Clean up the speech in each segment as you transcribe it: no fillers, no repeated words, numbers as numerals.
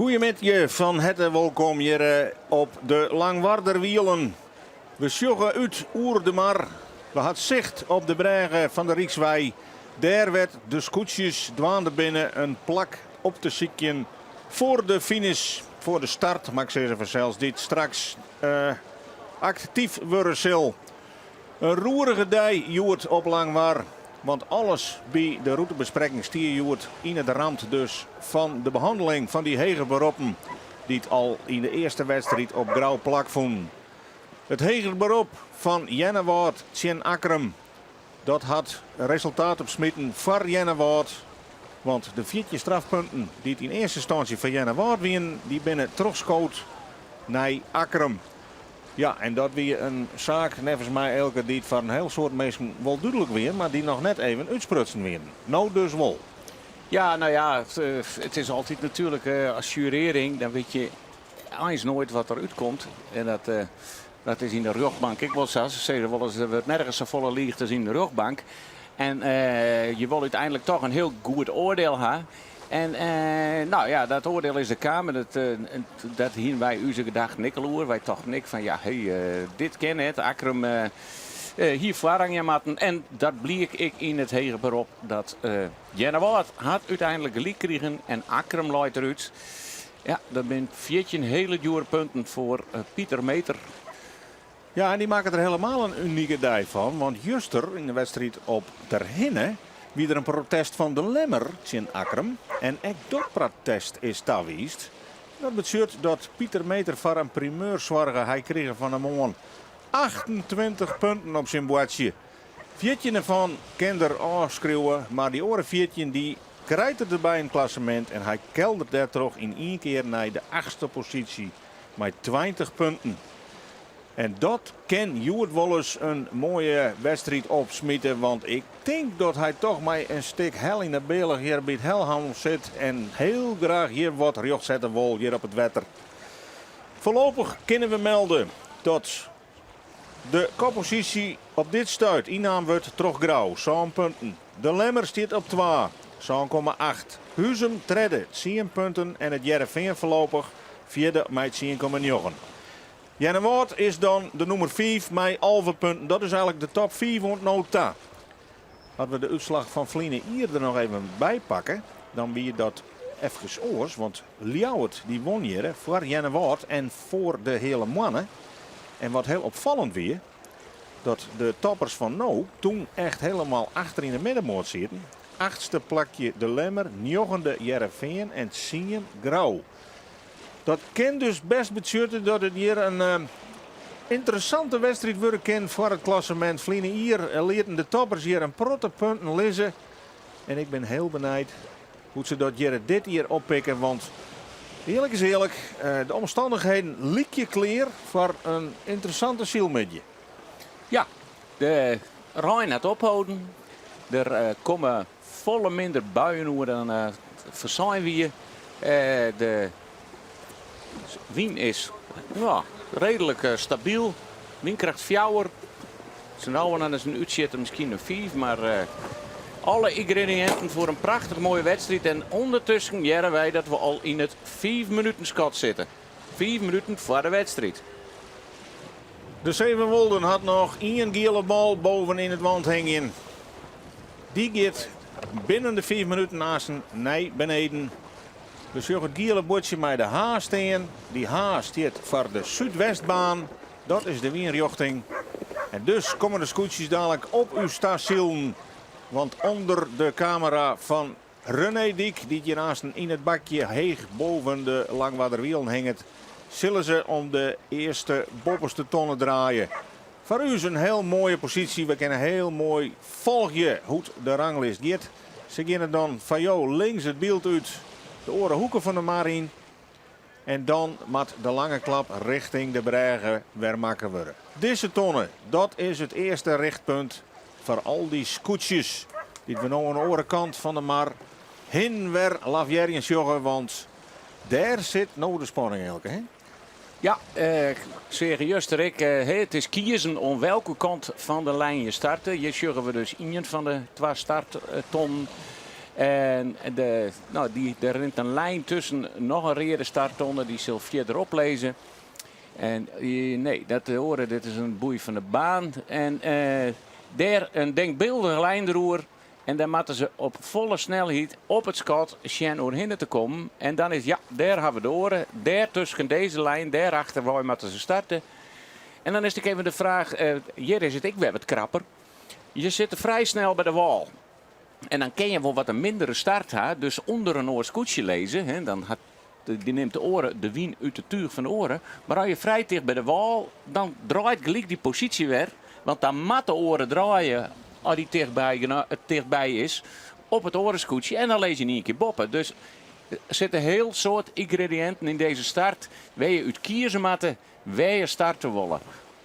Goeiemiddei, fan herte wolkom hjir op de Langwarder Wielen. We sjogge út oer de mar. We hat sicht op de brêge fan de Rykswei. Dêr wêr't de skûtsjes dwaande binne in plak op te sykjen foar de finish, foar de start, moat ik sizze fansels, dy't straks aktyf wurde sil. In roerige dei hjoed op Langwar, want alles by de rûtebesprekking stie hjoed yn it ramt dus fan de behanneling fan dy hege beroppen dy't al yn de earste wedstriid op Grou plakfûnen. It heger berop fan Earnewâld tsjin Akkrum, dat hat resultaat opsmiten foar Earnewâld, want de 14 strafpunten dy't yn earste ynstânsje foar Earnewâld wienen, dy binne trochskood nei Akkrum. Ja, en dat wie in saak neffens my Eelke dy't foar in hiel soad minsken wol dúdlik wie, mar dy't noch net even útsprutsen wienen. No dus wol. Ja, no ja, it is altyd natuerlik as sjuerearring, dan wit je eins noait wat der útkomt. En dat, dat is yn de rjochtbank ek wol sa. Se sizze wolris, der wurdt nergens safolle liigd as yn de rjochtbank. En je wolle úteinlik toch in hiel goed oardiel ha. En no ja, dat oardiel is der kaam en dat, dat hiene wy ús gedachten ek al oer. Wy tochten ek fan ja, hey, dit kin net. Akkrum hie foarrang jaan moatten. En dat bliek ek yn it heger berop dat Earnewâld hat úteinlik gelyk krigen en Akkrum leit derút. Ja, dat binne 14 hiele djoere punten foar Pieter Meeter. Ja, en dy makket der helemaal in unike dei fan, want juster yn de wedstriid op Terhinne wie der in protest fan De Lemmer tsjin Akkrum en ek dat protest is tawiisd. Dat betsjut dat Pieter Meeter foar in primeur soarge. Hy krige fan 'e moarn 28 punten op syn boardsje. 14 derfan kin er ôfskriuwe, mar dy oare 14 dy krijt er derby yn it klassemint en hy keldert dêrtroch yn ien kear nei de achtste posysje mei 20 punten. En dat kin hjoed wolris in moaie wedstriid opsmite, want ik tink dat hy toch mei in stik hel yn 'e bealch hjir by it Helham sit en hiel graach hjir wat rjochtsette wol hjir op it wetter. Foarlopich kinne we melde dat de kopposysje op dit stuit ynnaam wurdt troch Grou, sân punten. De Lemmer stiet op twa, 7,8. Huzum tredde, tsien punten en it Hearrenfean foarlopich fjirde mei 10,9. Earnewâld is dan de nûmer fiif mei 11 punten. Dat is eigenlik de top fiif oant no ta. As we de útslach fan ferline jier der noch even by pakke, dan wie dat efkes oars, want Ljouwert dy won hjir foar Earnewâld en foar de Heale Moanne. En wat hiel opfallend wie, dat de toppers fan no toen echt helemaal achter yn de middenmoat sieten. Achtste plakje De Lemmer, njoggende Hearrenfean en tsien Grou. Dat kin dus best betsjutte dat it hjir in ynteressante wedstriid wurde kin foar it klassemint. Ferline jier lieten de toppers hjir in protte punten lizze. En ik bin hiel benijd hoe't se dat hjir dit jier oppikke. Want earlik is earlik, de omstannichheden lykje klear foar in ynteressante sylmiddei. Ja, de rein hat opholden. Der komme folle minder buien oer dan foarsein wie. De wyn is reedlik stabyl. Wynkracht fjouwer. Sa no en dan is in útsjitter miskien in fiif, mar alle yngrediïnten foar in prachtich moaie wedstriid. En ûndertusken hearre wy dat we al yn it fiif minuten skot sitte. Fiif minuten foar de wedstriid. De Sevenwolden hat noch ien giele bal boven yn it want hingjen. Dy giet binnen de fiif minuten aansten nei beneden. We sjogge it giele buordsje mei de H stean. Dy H stiet foar de Súdwestbaan. Dat is de wynrjochting. En dus komme de skûtsjes dadlik op ús ta silen. Want ûnder de kamera fan René Dyk, dy't hjir aansten yn it bakje heech boven de Langwarderwielen hinget, sille se om de earste boppeste tonne draaie. Foar ús in hiel moaie posysje, we kinne hiel moai folgje hoe't de ranglist giet. Se geane dan foar jo links it byld út de oare hoeke fan de mar yn. En dan moat de lange klap richting de brêge wer makke wurde. Dizze tonne, dat is it earste richtpunt foar al dy skûtsjes dy't we no oan de oare kant fan de mar hin wer lavearjen sjogge, want dêr sit no de spanning, Eelke, hè? Ja, ik seach juster ek, it is kiezen oan welke kant fan de lijn je starte. Hjir sjogge we dus ien fan de twa starttonnen. En de, no, dy, der rint in lijn tusken noch in reade starttonne, dy sil fierderop lizze. En nee, dat de oare, dit is in boei fan de baan. En dêr in denkbyldige lijn deroer. En dêr moatte se op folle snelheid op it skot sjen oerhinne te kommen. En dan is, ja, dêr hawwe we de oare. Dêr tusken dizze lijn, dêr achterwei moatte se starte. En dan is it even de fraach, hjir is it ek wer wat krapper. Je sitte frij snel by de wâl. En dan kin je wol wat in mindere start ha, dus ûnder in oar skûtsje lizze. Hè, dan hat, dy nimt de oare de wyn út de túch fan de oare. Mar as je frij ticht by de wâl, dan draait gelyk dy posysje wer. Want dan moat de oare draaie as dy tichtby, tichtby is op it oare skûtsje. En dan lizze je yn ien kear boppe. Dus der sitte heel soad yngrediïnten yn dizze start wêr je út kieze moatte wêr je starte wolle.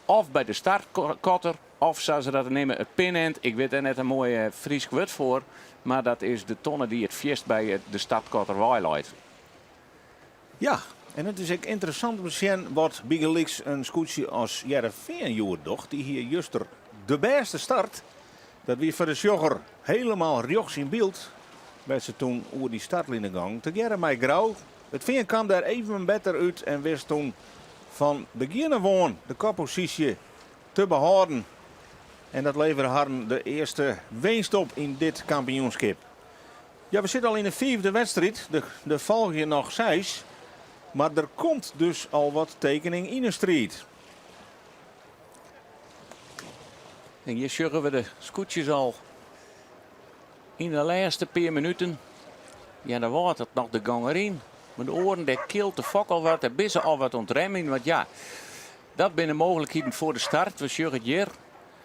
Of by de startkotter, Of sa se dat neame, it pinend. Ik wit dêr net in moai Frysk wurd foar, mar dat is de tonne dy't it fierst by de startkotter wei leit. Ja, en it is ek ynteressant om te sjen wat bygelyks in skûtsje as Hearrenfean hjoed docht. Dy hie juster de bêste start. Dat wie foar de sjogger helemaal rjochts yn byld, wêr't se toen oer dy startline gongen. Tegearre mei Grou. It Fean kaam dêr even better út en wist toen fan begjin ôf oan de kopposysje te behâlden. En dat levere harren de earste winst op yn dit kampioenskip. Ja, we sitte al yn de fiifde wedstriid. Der folgje noch seis. Mar der komt dus al wat tekening yn 'e striid. En hjir sjogge we de skûtsjes al yn de lêste pear minuten. Ja, dan waard it noch de gong deryn. Mar de oaren, dêr kilt de fok al wat. Dêr binne se al wat oan it remjen. Want ja, Dat binne mooglikheden foar de start. We sjogge it hjir.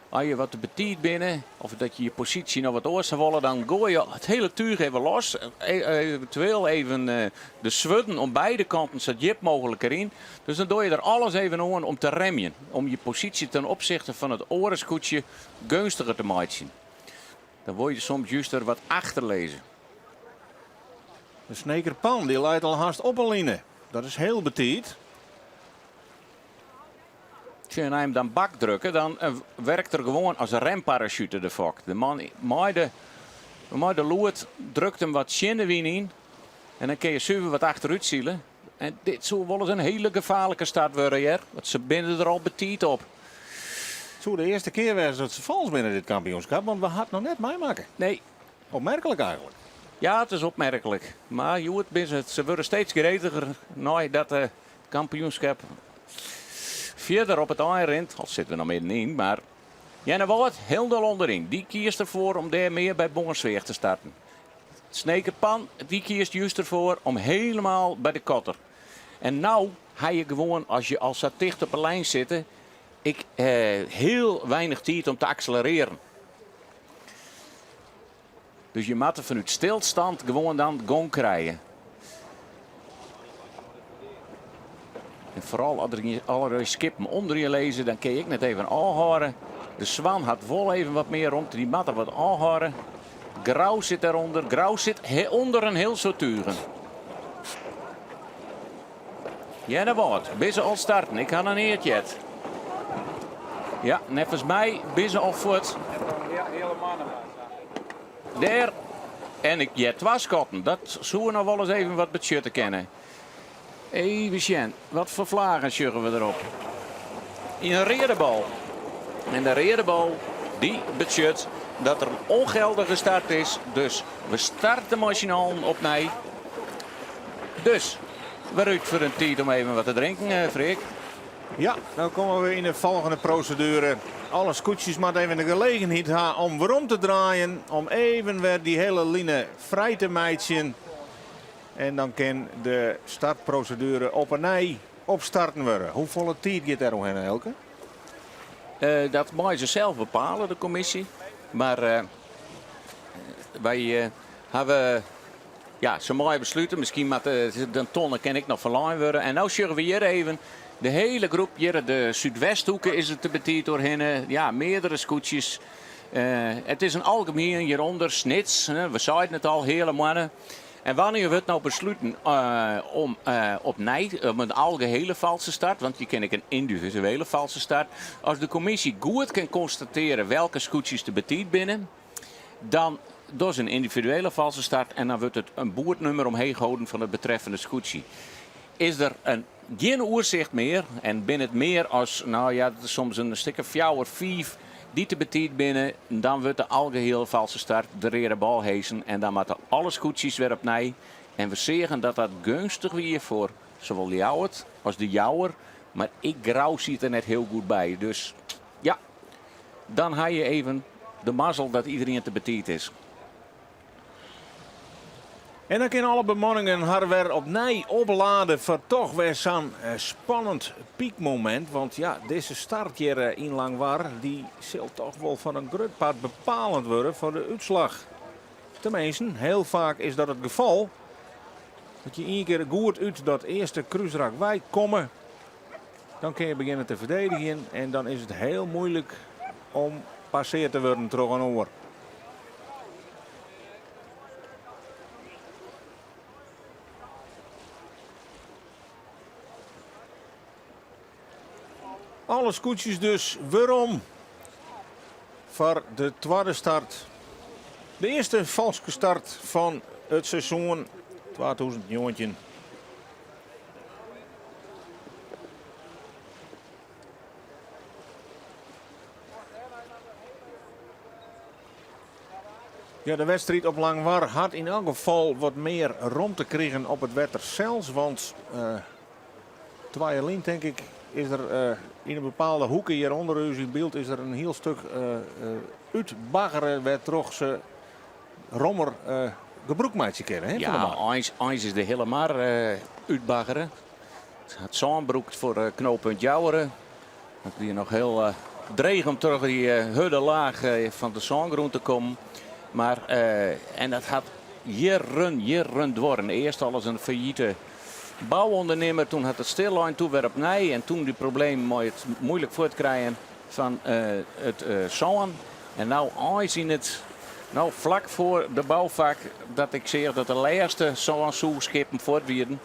As je wat te betiid binne of dat je je posysje noch wat oars wolle, dan goai je it hiele túch even los. E, eventueel even eh, de swurden oan beide kanten sa djip mooglik deryn. Dus dan doe je der alles even oan om te remjen. Om je posysje ten opsichte fan it oare skûtsje geunstiger te meitsjen. Dan wol je soms juster wat achterlizze. De Sneker Pan dy leit al hast op 'e line. Dat is hiel betiid. Tsjin him dan bakdrukke, dan werkt er gewoan as remparachute de fok. De man mei de, mei de loed drukt him wat tsjin de wyn yn en dan kin je suver wat achterút sile. En dit soe wolris in hiele gefaarlike start wurde, hear. Want se binne der al betiid op. It soe de earste kear wêze dat se falsk binne dit kampioenskip, want we ha it noch net meimakke. Nee. Opmerklik eigenlik. Ja, it is opmerklik. Mar hjoed binne se, se wurde steeds gretiger neidat de kampioenskip fierder op it ein rint. Al sitte we noch middenyn, mar Earnewâld hielendal ûnderyn. Dy kiest derfoar om dêr mear by Boarnsweach te starten. Sneker Pan dy kiest just derfoar om helemaal by de kotter. En no ha je gewoan, as je al sa ticht op 'e lijn sitte, ek hiel weinich tiid om te akselerearen. Dus je moatte fanút stilstand gewoan dan gong krije. En foaral as der allerlei skippen ûnder je lizze, dan kin je ek net even ôfhâlde. De Swan hat wol even wat mear romte, dy moat der wat ôfhâlde. Grou sit dêrûnder. Grou sit ûnder in hiel soad tugen. Earnewâld, binne se al starten? Ik ha noch neat heard. Ja, neffens my binne se al fuort. Dêr. En ik hear twa skotten. Dat soe noch wolris even wat betsjutte kinne. Even sjen, wat foar flagen sjogge we derop? In reade bal. En de reade bal dy betsjut dat der in ûngeldige start is. Dus we starte mei syn allen opnij. Dus, wer út foar in tiid om even wat te drinken, eh, Freek. Ja, dan komme we yn de folgjende proseduere. Alle skûtsjes moatte even de gelegenheid ha om werom te draaien, om even wer dy hiele line frij te meitsjen. En dan kin de startproseduere op 'e nij opstarten wurde. Hoefolle tiid giet dêr oerhinne, Elke? Uh, dat meie se sels bepale, de kommisje. Mar uh, wy uh, hawwe Ja, se meie beslute. Miskien moat de tonne kin ek noch ferlein wurde. En no sjogge we hjir even de hiele groep. Hjir de Súdwesthoeke is it te betiid oerhinne. Ja, meardere skûtsjes. It is in algemien hjirûnder Snits. We seiden it al, heale moanne. En wannear wurdt no besluten om opnij om in algehele falske start, want je kinne ek in yndividuele falske start. As de kommisje goed kin konstatearje welke skûtsjes te betiid binne, dan Dat is in yndividuele falske start en dan wurdt it in boerdnummer omheech holden fan it betreffende skûtsje. Is der in gjin oersicht mear en binne it mear as, no ja, soms in stik of fjouwer, fiif dy't te betiid binne, dan wurdt de algehiele falske start de reade bal hesen en dan moatte alle skûtsjes wer opnij. En we seagen dat dat geunstich wie foar sawol Ljouwert as de Jouwer, mar ek Grou siet der net hiel goed by. Dus ja, dan ha je even de mazzel dat iedereen te betiid is. En dan kinne alle bemanningen har wer opnij oplade foar toch wer sa'n spannend pykmomint. Want ja, dizze start hjir yn Langwar dy sil toch wol foar in grut part bepalend wurde foar de útslach. Teminsten, hiel faak is dat it gefal. Dat je ien kear goed út dat earste krúsrak wei komme, dan kinne je begjinne te ferdedigjen en dan is it hiel muoilik om passeard te wurden troch in oar. Alle skûtsjes dus werom foar de twadde start. De earste falske start fan it seizoen 2019. Ja, de wedstriid op Langwar hat yn elk gefal wat mear romte krigen op it wetter sels. Want twa jier lyn, tink ik, is der yn in bepaalde hoeke hjir ûnder ús yn byld is der in hiel stik útbaggere wêrtroch se rommer gebrûk meitsje kinne. Hè, fan de Ja, mar. eins is de hiele mar útbaggere. Se hat sân brûkt foar knooppunt Joure. Dat wie noch hiel dreech om troch dy hurde laach fan de sângrûn te kommen. Mar en dat hat jierren, jierren duorre. Earst al as in fajite bouûndernimmer, toen hat it stillein, toen wer opnij en toen dy problemen mei it moeilik fuortkrijen fan it sân. En no eins yn it, no flak foar de boufak dat ik seach dat de lêste sânsûchskippen fuort wienen.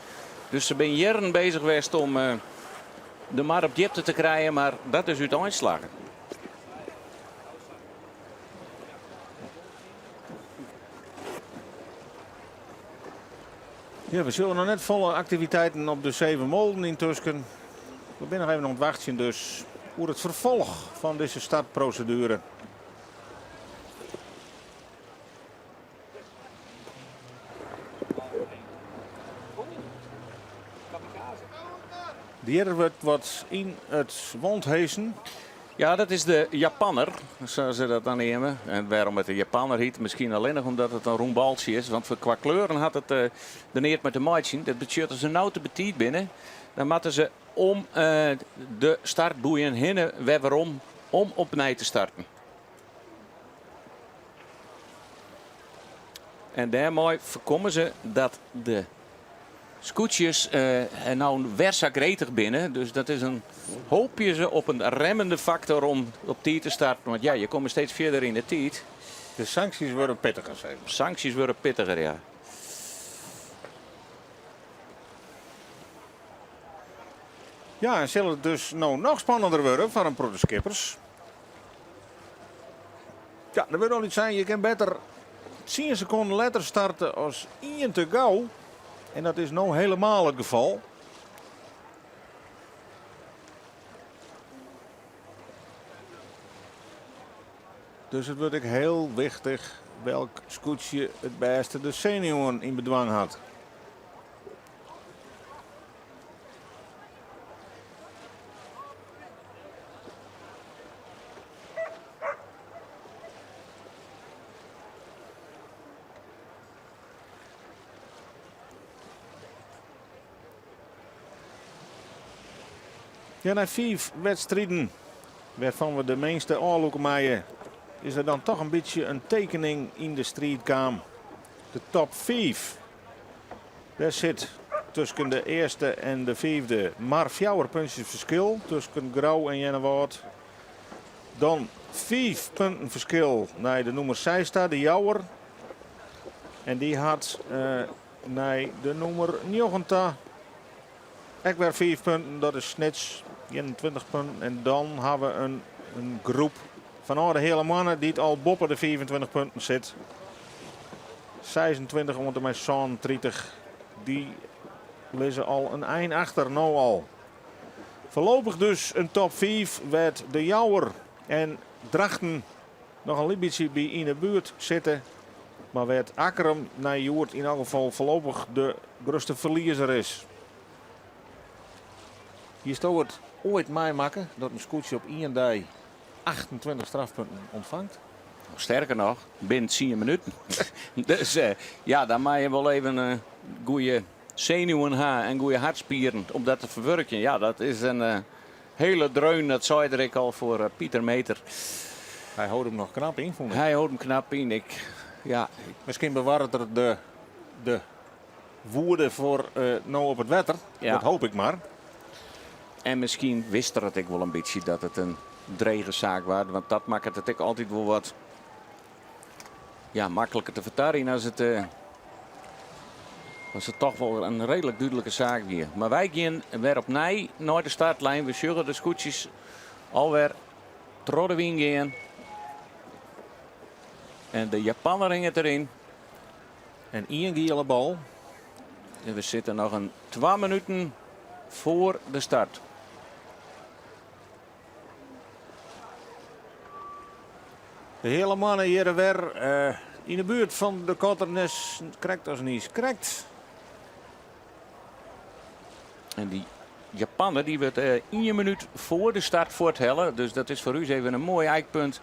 Dus se binne jierren bezich west om de mar op djipte te krijen, mar dat is útein slagge. Ja, we sjogge noch net folle aktiviteiten op de Zeven Molden yntusken. We binne noch even oan it wachtsjen dus oer it ferfolch fan dizze startproseduere. Hjir wurdt wat yn it want hesen. Ja, dat is de Japanner, sa se dat dan neame. En wêrom it de Japanner hyt, miskien allinnich omdat it in rûn baltsje is. Want kwa kleuren hat it der neat mei te meitsjen. Dat betsjut as se no te betiid binne, dan moatte se om de startboeien hinne wer werom om opnij te starten. En dêrmei foarkomme se dat de skûtsjes no wer sa gretich binne. Dus dat is in, hoopje se op in remmende faktor om op tiid te starten. Want ja, je komme steeds fierder yn de tiid. De sanksjes wurde pittiger, sis mar. Sanksjes wurde pittiger, ja. Ja, en sil it dus no noch spannender wurde foar in protte skippers. Ja, der wurdt al iets sein, je kin better 10 sekonden letter starte as ien te gau. En dat is no helemaal it gefal. Dus it wurdt ek hiel wichtich welk skûtsje it bêste de senuwen yn bedwang hat. Ja, nei fiif wedstriden, wêrfan we de minste ôflûke meie, is der dan toch in bytsje in tekening yn de striid kaam. De top 5. Dêr sit tusken de earste en de fiifde mar fjouwer puntsjes ferskil tusken Grou en Earnewâld. Dan fiif punten ferskil nei de nûmer seis ta, de Jouwer. En dy hat nei de nûmer njoggen ta ek wer fiif punten. Dat is Snits, 21 punten. En dan ha we in groep fanôf de Heale Moanne dy't al boppe de 25 punten sit. 26 oant en mei 37, dy lizze al in ein achter no al. Foarlopich dus in top 5 wêr't De Jouwer en Drachten noch in lyts bytsje by yn 'e buert sitte, mar wêr't Akkrum nei hjoed yn elk gefal foarlopich de grutste ferliezer is. Hiesto it oait meimakke dat in skûtsje op ien dei 28 strafpunten ûntfangt? Sterker noch, binnen tsien minuten. Dus eh, ja, dan moatte je wol even eh, goede senuwen ha en goede hartspieren om dat te ferwurkjen. Ja, dat is in eh, hele dreun, dat sei er ek al foar Pieter Meeter. Hy hold him noch knap yn, fûn ik. Hy hold him knap yn. Ik, ja, Miskien bewarret er de woede foar no op it wetter. Ja. Dat hoop ik mar. En miskien wist er it ek wol in bytsje dat it in drege saak waard, want dat makket it ek altyd wol wat ja, makliker te fertarjen as it, eh, as it toch wol in reedlik dúdlike saak wie. Mar wy gean wer opnij nei de startlijn. We sjogge de skûtsjes alwer troch de wyn gean. En de Japanner hinget deryn. En ien giele bal. En we sitte noch in twa minuten foar de start. De Heale Moanne hjir wer eh, yn de buert fan de Kotternes, krekt as niiskrekt. En dy Japanner dy wurdt eh, ien minút foar de start fuorthelle. Dus dat is foar ús even in moai ijkpunt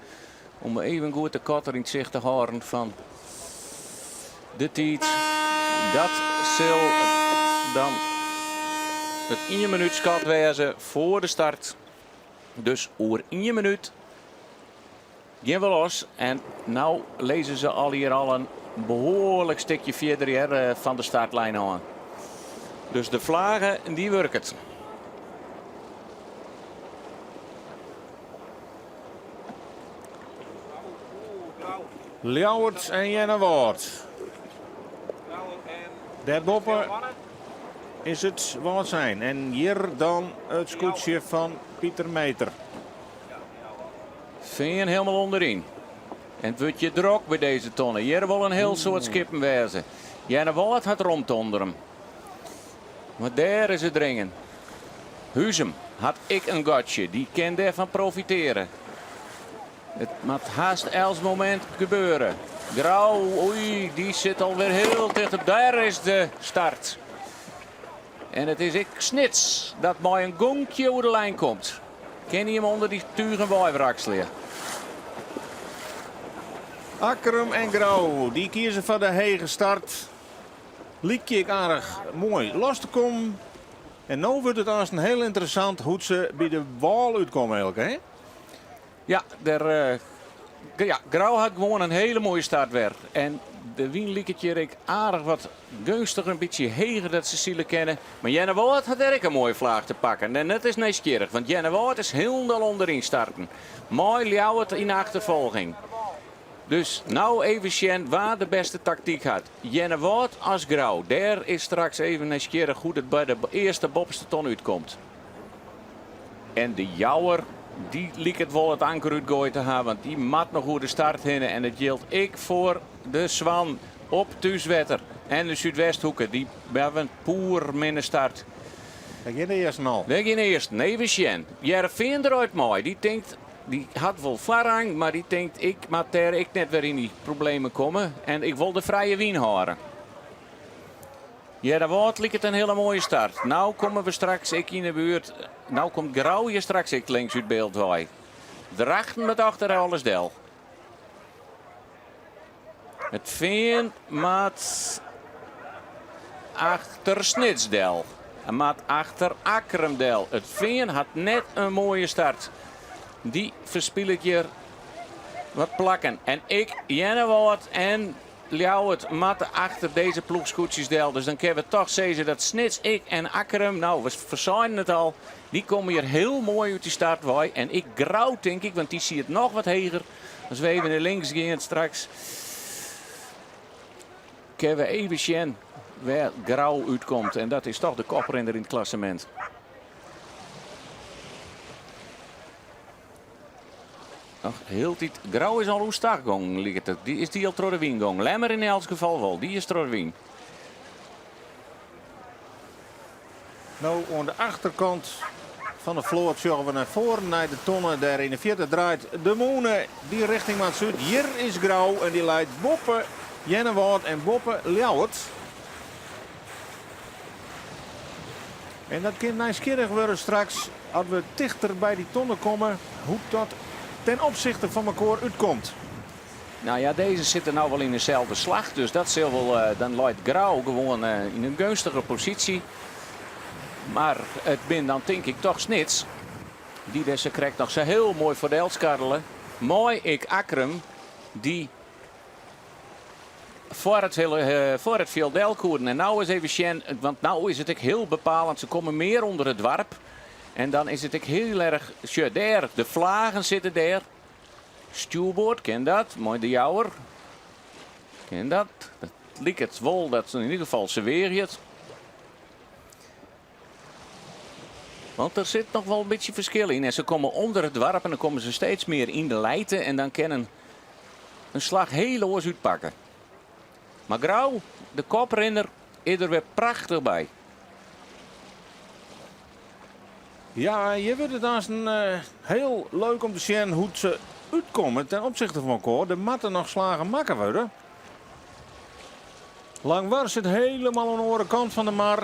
om even goed de kotter yn it sicht te hâlden fan de tiid. Dat sil dan it ien minút skot wêze foar de start. Dus oer ien minút gean we los. En no lizze se al hjir al in behoarlik stikje fierder hjir eh, fan de startlijn oan. Dus de flage dy wurket. Ljouwert en Earnewâld. Dêrboppe is it Wâldsein. En hjir dan it skûtsje fan Pieter Meeter. Fean hielendal ûnderyn. En it wurdt hjir drok by dizze tonne. Hjir wol in hiel soad skippen wêze. Earnewâld hat romte ûnder him. Mar dêr is it dringen. Huzum hat ek in gatsje. Dy kin dêrfan profiteare. It moat hast elts momint gebeure. Grou, oei, dy sit alwer hiel ticht op. Dêr is de start. En it is ek Snits dat mei in gonkje oer de lijn komt. Kin hy him ûnder dy tugen wei wrakselje? Akkrum en Grou, dy kieze foar de hege start. Lykje ek aardich moai los te kommen. En no wurdt it aansten hiel ynteressant hoe't se by de wâl útkomme, Eelke, hè? Ja, der, eh, ja, Grou hat gewoan in hiele moaie start wer. En de wyn liket hjir ek aardich wat geunstiger, in bytsje heger dat se sile kinne. Mar Earnewâld hat dêr ek in moaie flaach te pakken. En dat is nijsgjirrich, want Earnewâld is hielendal ûnderyn starten. Mei Ljouwert yn de achterfolging. Dus no even sjen wa de bêste taktyk hat. Earnewâld as Grou. Dêr is straks even nijsgjirrich hoe't it by de earste boppeste ton útkomt. En de Jouwer, dy liket wol it anker útgoaid te hawwen, want dy moat noch oer de start hinne. En it jildt ek foar de Swan op thúswetter en de Súdwesthoeke. Dy hawwe in poerminne start. Dêr gean de earsten al. Dêr gean de earsten. Even sjen. Hearrenfean draait mei. Dy tinkt, dy hat wol foarrang, mar dy tinkt, ik moat dêr ek net wer yn dy problemen komme en ik wol de frije wyn hâlde. Earnewâld liket in hiele moaie start. No komme we straks ek yn de buert. No komt Grou hjir straks ek links út byld wei. Drachten moat achter alles del. It Fean moat achter Snits del. En moat achter Akkrum del. It Fean hat net in moaie start. Dy ferspilet hjir wat plakken. En ek Earnewâld en Ljouwert moatte achter dizze ploech skûtsjes del. Dus dan kinne we toch sizze dat Snits, ek en Akkrum, no, we ferseinen it al, dy komme hjir hiel moai út dy start wei. En ek Grou, tink ik, want dy siet noch wat heger. As we even nei links gean straks, kinne we even sjen wêr Grou útkomt. En dat is toch de koprinner yn it klassemint. Noch hieltyd. Grou is al oerstach gongen, liket it. Is dy al troch de wyn gongen? Lemmer yn elts gefal wol, dy is troch de wyn. No oan de achterkant fan de float sjogge we nei foaren nei de tonne. Dêr yn de fierte draait de mûne dy richting moat súd. Hjir is Grou en dy leit boppe Earnewâld en boppe Ljouwert. En dat kin nijsgjirrich wurde straks as we tichter by dy tonne komme, hoe't dat ten opsichte fan mekoar útkomt. Nou ja, dizze sitte no wol yn deselde slach, dus dat sil wol, dan leit Grou gewoan yn in geunstige posysje. Mar it bin dan tink ik toch Snits, dy't dizze krekt noch sa hiel moai foar del skarrele. Mei ek Akkrum, dy't foar it, foar it fjild del koenen. En no ris even sjen, want no is it ek hiel bepalend. Se komme mear ûnder it doarp. En dan is it ek hiel erch, sjoch dêr, de flagen sitte dêr. Stjoerboard, kin dat? Mei de Jouwer. Kin dat? Dat liket wol dat se yn ieder gefal se weagje it. Want der sit noch wol in bytsje ferskil yn. En se komme ûnder it doarp en dan komme se steeds mear yn de lijte. En dan kin in, in slach hiel oars útpakke. Mar Grou, de koprinner, is der wer prachtich by. Ja, hjir wurdt it aanst hiel leuk om te sjen hoe't se útkomme ten opsichte fan elkoar. Der moatte noch slagen makke wurde. Langwar sit helemaal oan de oare kant fan de mar.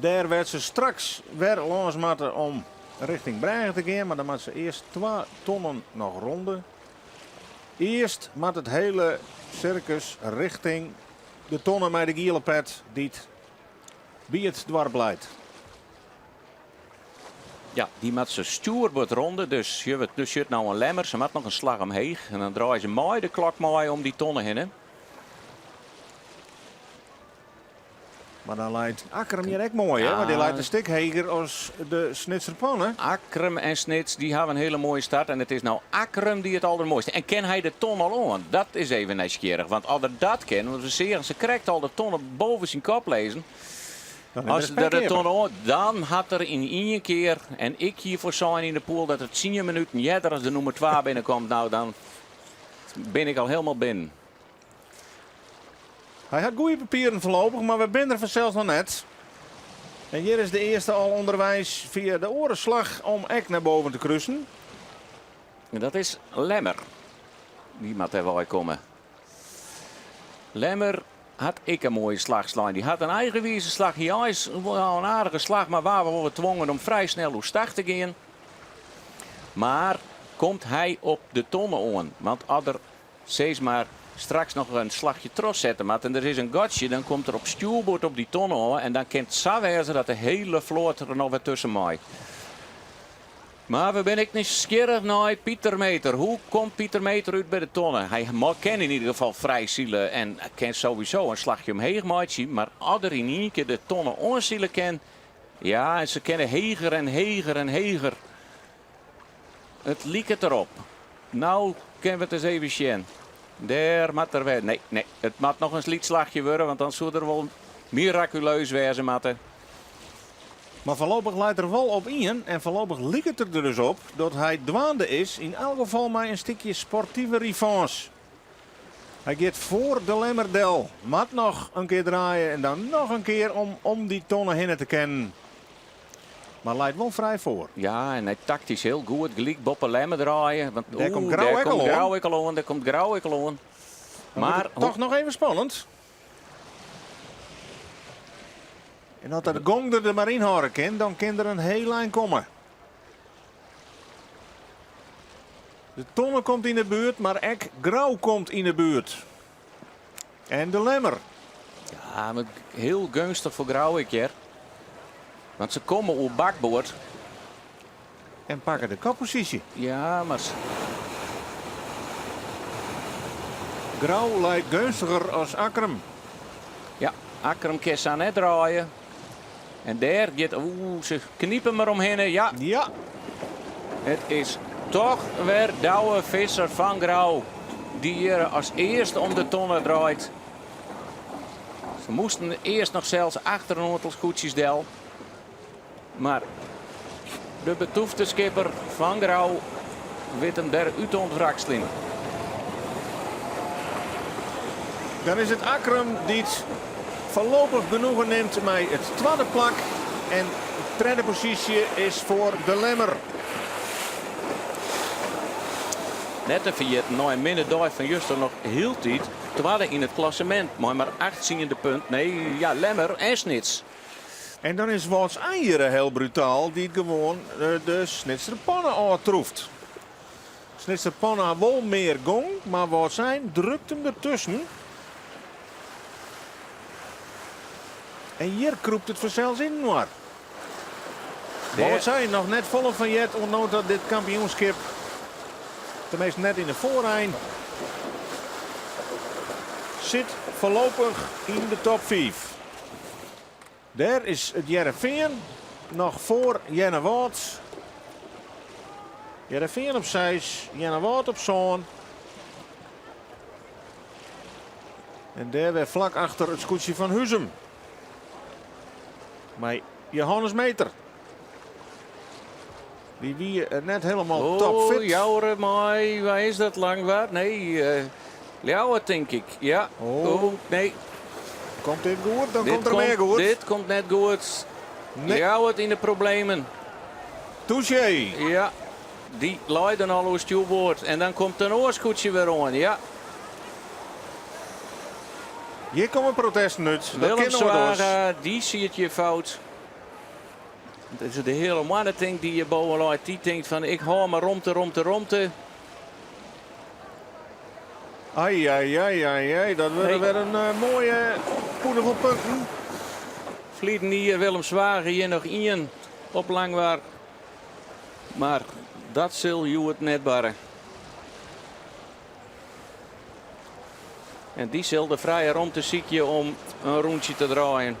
Dêr wêr't se straks wer lâns moatte om richting brêge te gean, mar dan moatte se earst twa tonnen noch ronde. Earst moat it hiele sirkus richting de tonne mei de giele pet dy't by it doarp leit. Ja, dy moat se stjoerboard ronde, dus der sit no in Lemmer. Se moat noch in slach omheech en dan draaie se mei de klok mei om dy tonne hinne. Mar dan leit Akkrum hjir ek moai, hè? Want dy leit in stik heger as de Snitser Panne. Akkrum en Snits dy hawwe in hiele moaie start en it is no Akkrum dy't it aldermoaiste. En kin hy de ton al oan? Dat is even nijsgjirrich, want as er dat kin, want we seagen se krekt al de tonne boven syn kop lizzen. As er de tonne oan, dan hat er yn ien kear, en ik hie foarsein yn de pool dat er tsien minuten earder as de nûmer twa binnenkomt, no dan bin ik al hielendal binnen. Hy hat goede papieren foarlopich, mar we binne der fansels noch net. En hjir is de earste al ûnderweis fia de oare slach om ek nei boven te krusen. En dat is Lemmer. Dy moat dêr wei komme. Lemmer hat ek in moaie slach slein. Dy hat in eigenwize slach. Hy is wol in aardige slach, mar waard wol wat twongen om frij snel oerstach te gean. Mar komt hy op de tonne oan? Want as er sis mar straks noch in slachje trochsette moat en der is in gatsje, dan komt er op stjoerboard op dy tonne ôf en dan kin it sa wêze dat de hiele float der noch wer tusken mei. Mar we binne ek nijsgjirrich nei Pieter Meeter. Hoe komt Pieter Meeter út by de tonne? Hy kin yn ieder gefal frij sile en kin sowieso in slachje omheech meitsje, mar as er yn ien kear de tonne oansile kin, ja, en se kinne heger en heger en heger. It liket derop. No kinne we it ris even sjen. Dêr moat er wer. Nee, nee, it moat noch in lyts slachje wurde, want dan soe er wol mirakuleus wêze moatte. Mar foarlopich leit er wol op ien en foarlopich liket er der dus op dat hy dwaande is, yn elk gefal mei in stikje sportive revanche. Hy giet foar de Lemmer del, moat noch in kear draaie en dan noch in kear om om dy tonne hinne te kinnen. Mar leit wol frij foar. Ja, en hy taktysk hiel goed gelyk boppe Lemmer draaie. Want Dêr komt Grou dêr ek al komt oan. Grou ek al oan, dêr komt Grou ek al oan. Dan Mar wurdt it toch noch even spannend. En as de gong der der mar yn hâlde kin, dan kin der in hiel ein komme. De tonne komt yn de buert, mar ek Grou komt yn de buert. En de Lemmer. Ja, mar hiel geunstich foar Grou ek hear. Want se komme oer bakboard. En pakke de kopposysje. Ja, mar Grou leit geunstiger as Akkrum. Ja, Akkrum kin sa net draaie. En dêr giet, oeh, se knipe mar omhinne. Ja. Ja. It is toch wer Douwe Visser fan Grou dy't hjir as earste om de tonne draait. Se moasten earst noch sels achter in oantal skûtsjes del. Mar de betûfte skipper fan Grou. wit him dêr út te ûntwrakseljen. Dan is it Akkrum dy't foarlopich genoegen nimt mei it twadde plak en tredde posysje is foar De Lemmer. Net te ferjitten, nei in minne dei fan juster noch hieltyd twadde yn it klassemint mei mar achttsiende punt. Nee, ja, Lemmer en Snits. En dan is Wâldsein hjir hiel brutaal dy't gewoan de Snitser Panne ôftroeft. Snitser Panne hat wol mear gong, mar Wâldsein drukt him dertusken. En hjir krûpt it fansels yninoar. Wâldsein noch net folle fan heard oant no ta dit kampioenskip. Teminsten net yn de foarein. Sit foarlopich yn de top 5. Dêr is it Hearrenfean noch foar Earnewâld. Hearrenfean op 6, Earnewâld op 7. En dêr wer flak achter it skûtsje fan Huzum. Mei Johannes Meeter. Dy wie net helemaal Oh, topfit. Joure mei, waar is dat Langwar? Nee, eh, Ljouwert tink ik. Ja. Oh. Oh, nee. Komt dit goed? Dan Dit komt der mear goed. Dit komt net goed. Nee. Ljouwert yn de problemen. Touché. Ja, dy leit dan al oer stjoerboard. En dan komt in oar skûtsje wer oan. Ja. Hjir komme protesten út. Dat Willem kin noait oars. Zwaga, dy siet hjir fout. Dat is de hiele moanne tink dy hjir boven leit. Dy tinkt fan ik hâld mar romte, romte, romte. Ai, ai, ai, ai, ai. Dat wurde Nee. wer in eh, moaie pûde fan punten. Ferleden jier Willem Zwaga hjir noch ien op Langwar. Mar dat sil hjoed net barre. En dy sil de frije romte sykje om in rûntsje te draaien.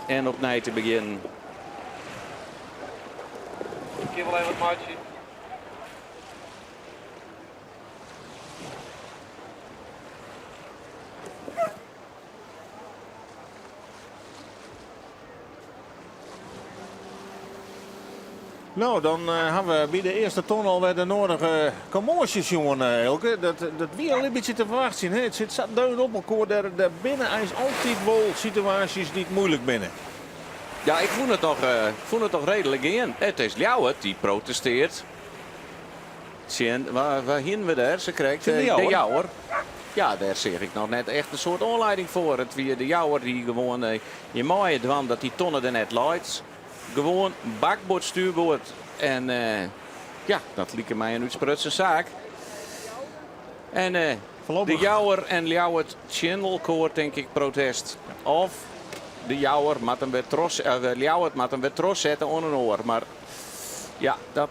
En opnij te begjinnen. Ik kin wol even wat meitsje. No, dan ha we by de earste ton alwer de nedige kommoasje sjoen, Eelke. Dat, dat wie al in bytsje te ferwachtsjen. Hè? It sit sa deun op elkoar. Dêr, dêr binne eins altyd wol situaasjes dy't muoilik binne. Ja, ik fûn it noch, fûn it noch reedlik gean. It is Ljouwert dy't protesteart tsjin, wa, wa hienen we dêr sakrekt? Tsjin de De Jouwer. Jouwer. Ja, dêr seach ik noch net echt in soad oanlieding foar. It wie de Jouwer dy't gewoan je meie dwaan dat dy tonne der net leit. Gewoan bakboard, stuurboard. En ja, dat like my in útsprutsen saak. En de Voorlopig. Jouwer en Ljouwert tsjin elkoar, tink ik, protest. Of de Jouwer moat him wer troch, Ljouwert moat him wer trochsette oan in oar. Mar ja, dat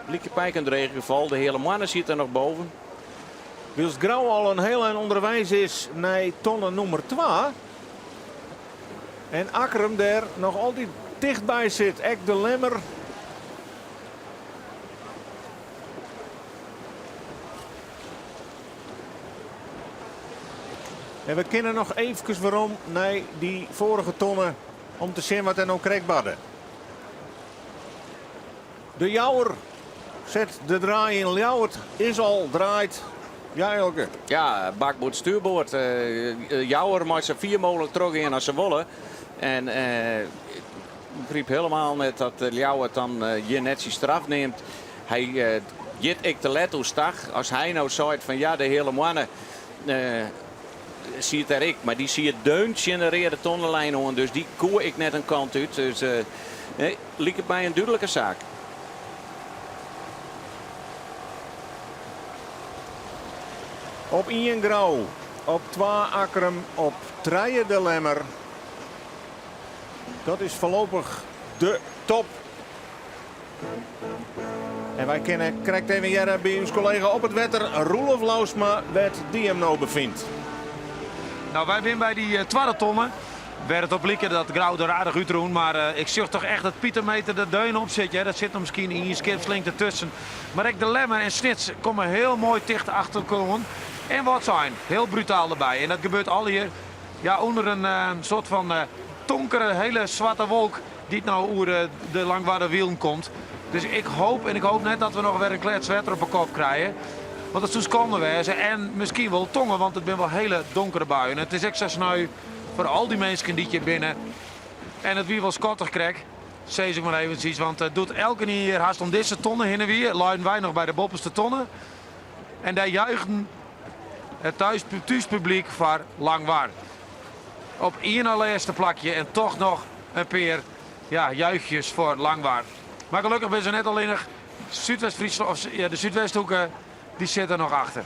liket my ek in dreech gefal. De hiele moanne siet der noch boven. Wylst Grou al in hiel ein ûnderweis is nei tonne nûmer 2. En Akkrum dêr noch altyd tichtby sit. Ek de Lemmer. En we kinne noch eefkes werom nei dy foarige tonne om te sjen wat der no krekt barde. De Jouwer set de draai yn. Ljouwert is al draaid. Ja, Eelke. Ja, bakboard, stuurboard. Jouwer mei sa fier mooglik trochgean as se wolle. En ik begryp helemaal net dat Ljouwert dan hjir net syn straf neamt. Hy giet ek te let oerstach. As hy no seit fan ja, de hiele moanne siet dêr ek. Mar dy siet deun tsjin de reade tonnelijn oan, dus dy koe ek net in kant út. Dus nee, liket my in dúdlike saak. Op ien Grou, op twa Akkrum, op trije De Lemmer. Dat is foarlopich de top. En wy kinne krekt even hearre by ús kollega op it wetter, Roelof Lousma, wêr't dy him no befynt. No, wy binne by dy twadde tonne. Wêr't it op like dat Grou der aardich útrûn, mar ik sjoch toch echt dat Pieter Meeter der deun op sit. Ja, dat sit noch miskien ien skipslingte tusken. Mar ek de Lemmer en Snits komme hiel moai ticht achter elkoar oan. En Wâldsein, hiel brutaal derby. En dat gebeurt allegear ja, ûnder in soart fan donkere, hiele swarte wolk. Dy't no oer de Langwarder Wielen komt. Dus ik hoop en ik hoop net dat we noch wer in klets wetter op 'e kop krije. Want dat soe skande wêze. En miskien wol tonger, want it binne wol hiele donkere buien. It is ek sa sneu foar al dy minsken dy't hjir binne. En it wie wol skattich krekt, sis ik mar eventsjes. Want doe't elkenien hjir hast om dizze tonne hinne wie, leinen wy noch by de boppeste tonne. En dêr juichten it thúspublyk foar Langwar. Op ien nei lêste plakje en toch noch in pear ja, juichjes foar Langwar. Mar gelokkich binne se net allinnich. Súdwest-Fryslân, of ja, de Súdwesthoeke, dy sit der noch achter.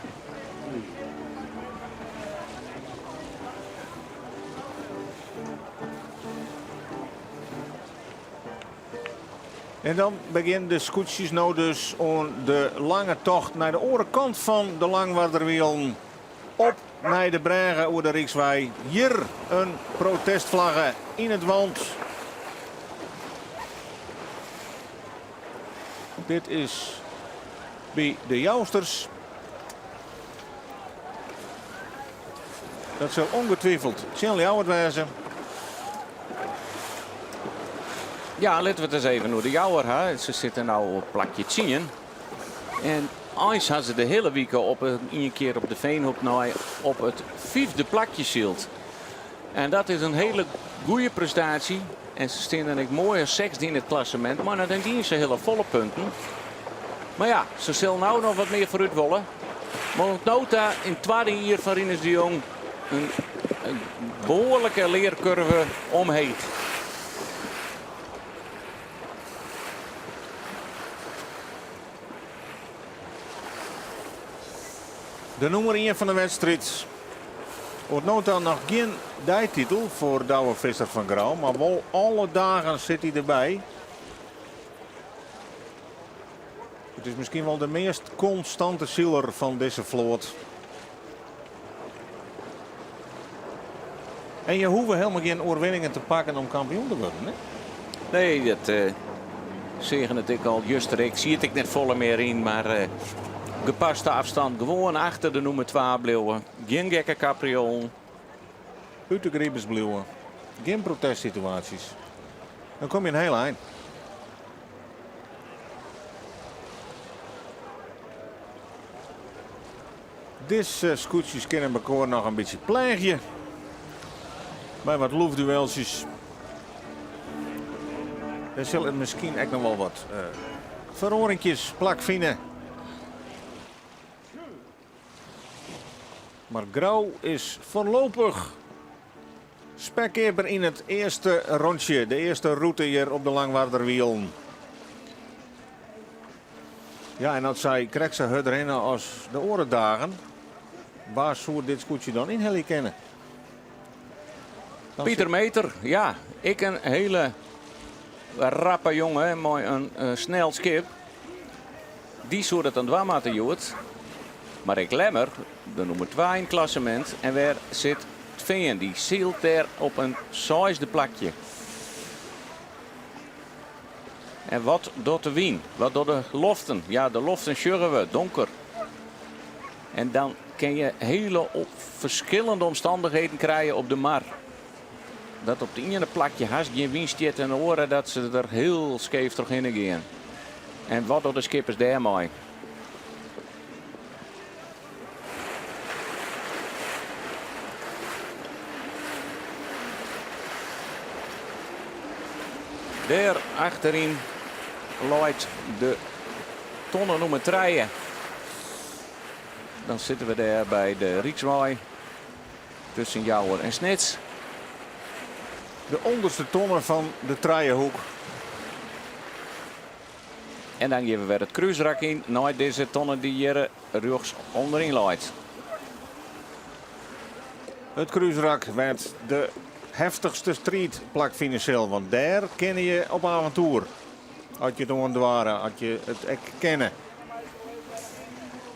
En dan begjinne de skûtsjes no dus oan de lange tocht nei de oare kant fan de Langwarderwielen. Op nei de brêge oer de Rykswei. Hjir in protestflagge yn it want. Dit is by de Jousters. Dat sil ongetwijfeld tsjin Ljouwert wêze. Ja, litte we it ris even oer de Jouwer ha. Se sitte no op plakje tsien. En eins ha se de hiele wike op ien kear op de Veenhoop nei op it fyfde plakje syld. En dat is in hiele goede prestaasje. En se stean dan ek moai as sechsde yn it klassemint, mar net iens sa hiele folle punten. Mar ja, se sil no noch wat mear foarút wolle. Mar oant no ta yn it twadde jier fan Rinus de Jong in, in behoarlike learkurve omheech. De nûmer ien fan de wedstriid. Oant no ta noch gjin deititel foar Douwe Visser fan Grou, mar wol alle dagen sit hy derby. It is miskien wol de meast konstante siler fan dizze float. En je hoege helemaal gjin oerwinningen te pakken om kampioen te wurden, hè? Nee, dat uh, seagen it ek al juster. Ik siet ik net folle mear yn, mar uh, gepaste afstand. Gewoan achter de nûmer 2 bliuwe. Gjin gekke kapriolen. Út de gribus bliuwe. Gjin protestsituaasjes. Dan kom je in hiel ein. Dizze skûtsjes kinne mekoar noch in bytsje pleagje by wat loefdueltsjes. Der sille miskien ek noch wol wat uh, feroarinkjes plakfine. Mar Grou is foarlopich spekkeaper yn it earste rûntsje, de earste rûte hjir op de Langwarderwielen. Ja, en as sy krekt sa hurd rinne as de oare dagen, wa soe dit skûtsje dan ynhelje kinne? Dan Pieter Meeter, ja, ek in hiele rappe jonge mei in uh, snel skip. Dy soe dat dan dwaan moatte hjoed. Mar ek Lemmer, de nûmer 2 yn it klassemint. En wêr sit 't Fean? Dy sylt dêr op in seisde plakje. En wat docht de wyn? Wat docht de loften? Ja, de loften sjogge we, donker. En dan kin je hiele ferskillende omstannichheden krije op de mar. Dat op it iene plakje hast gjin wyn stiet en de oare dat se der hiel skeef trochhinne gean. En wat dogge de skippers dêrmei? Dêr achteryn leit de tonne nûmer trije. Dan sitte we dêr by de Rykswei tusken Jouwer en Snits. De ûnderste tonne fan de trijehoek. En dan gean we wer it krúsrak yn nei dizze tonne dy't hjir rjochts ûnderyn leit. It krúsrak wêr't de heftichste striid plakfine sil, want dêr kinne je op aventoer. As je it oandoare, as je it ek kinne.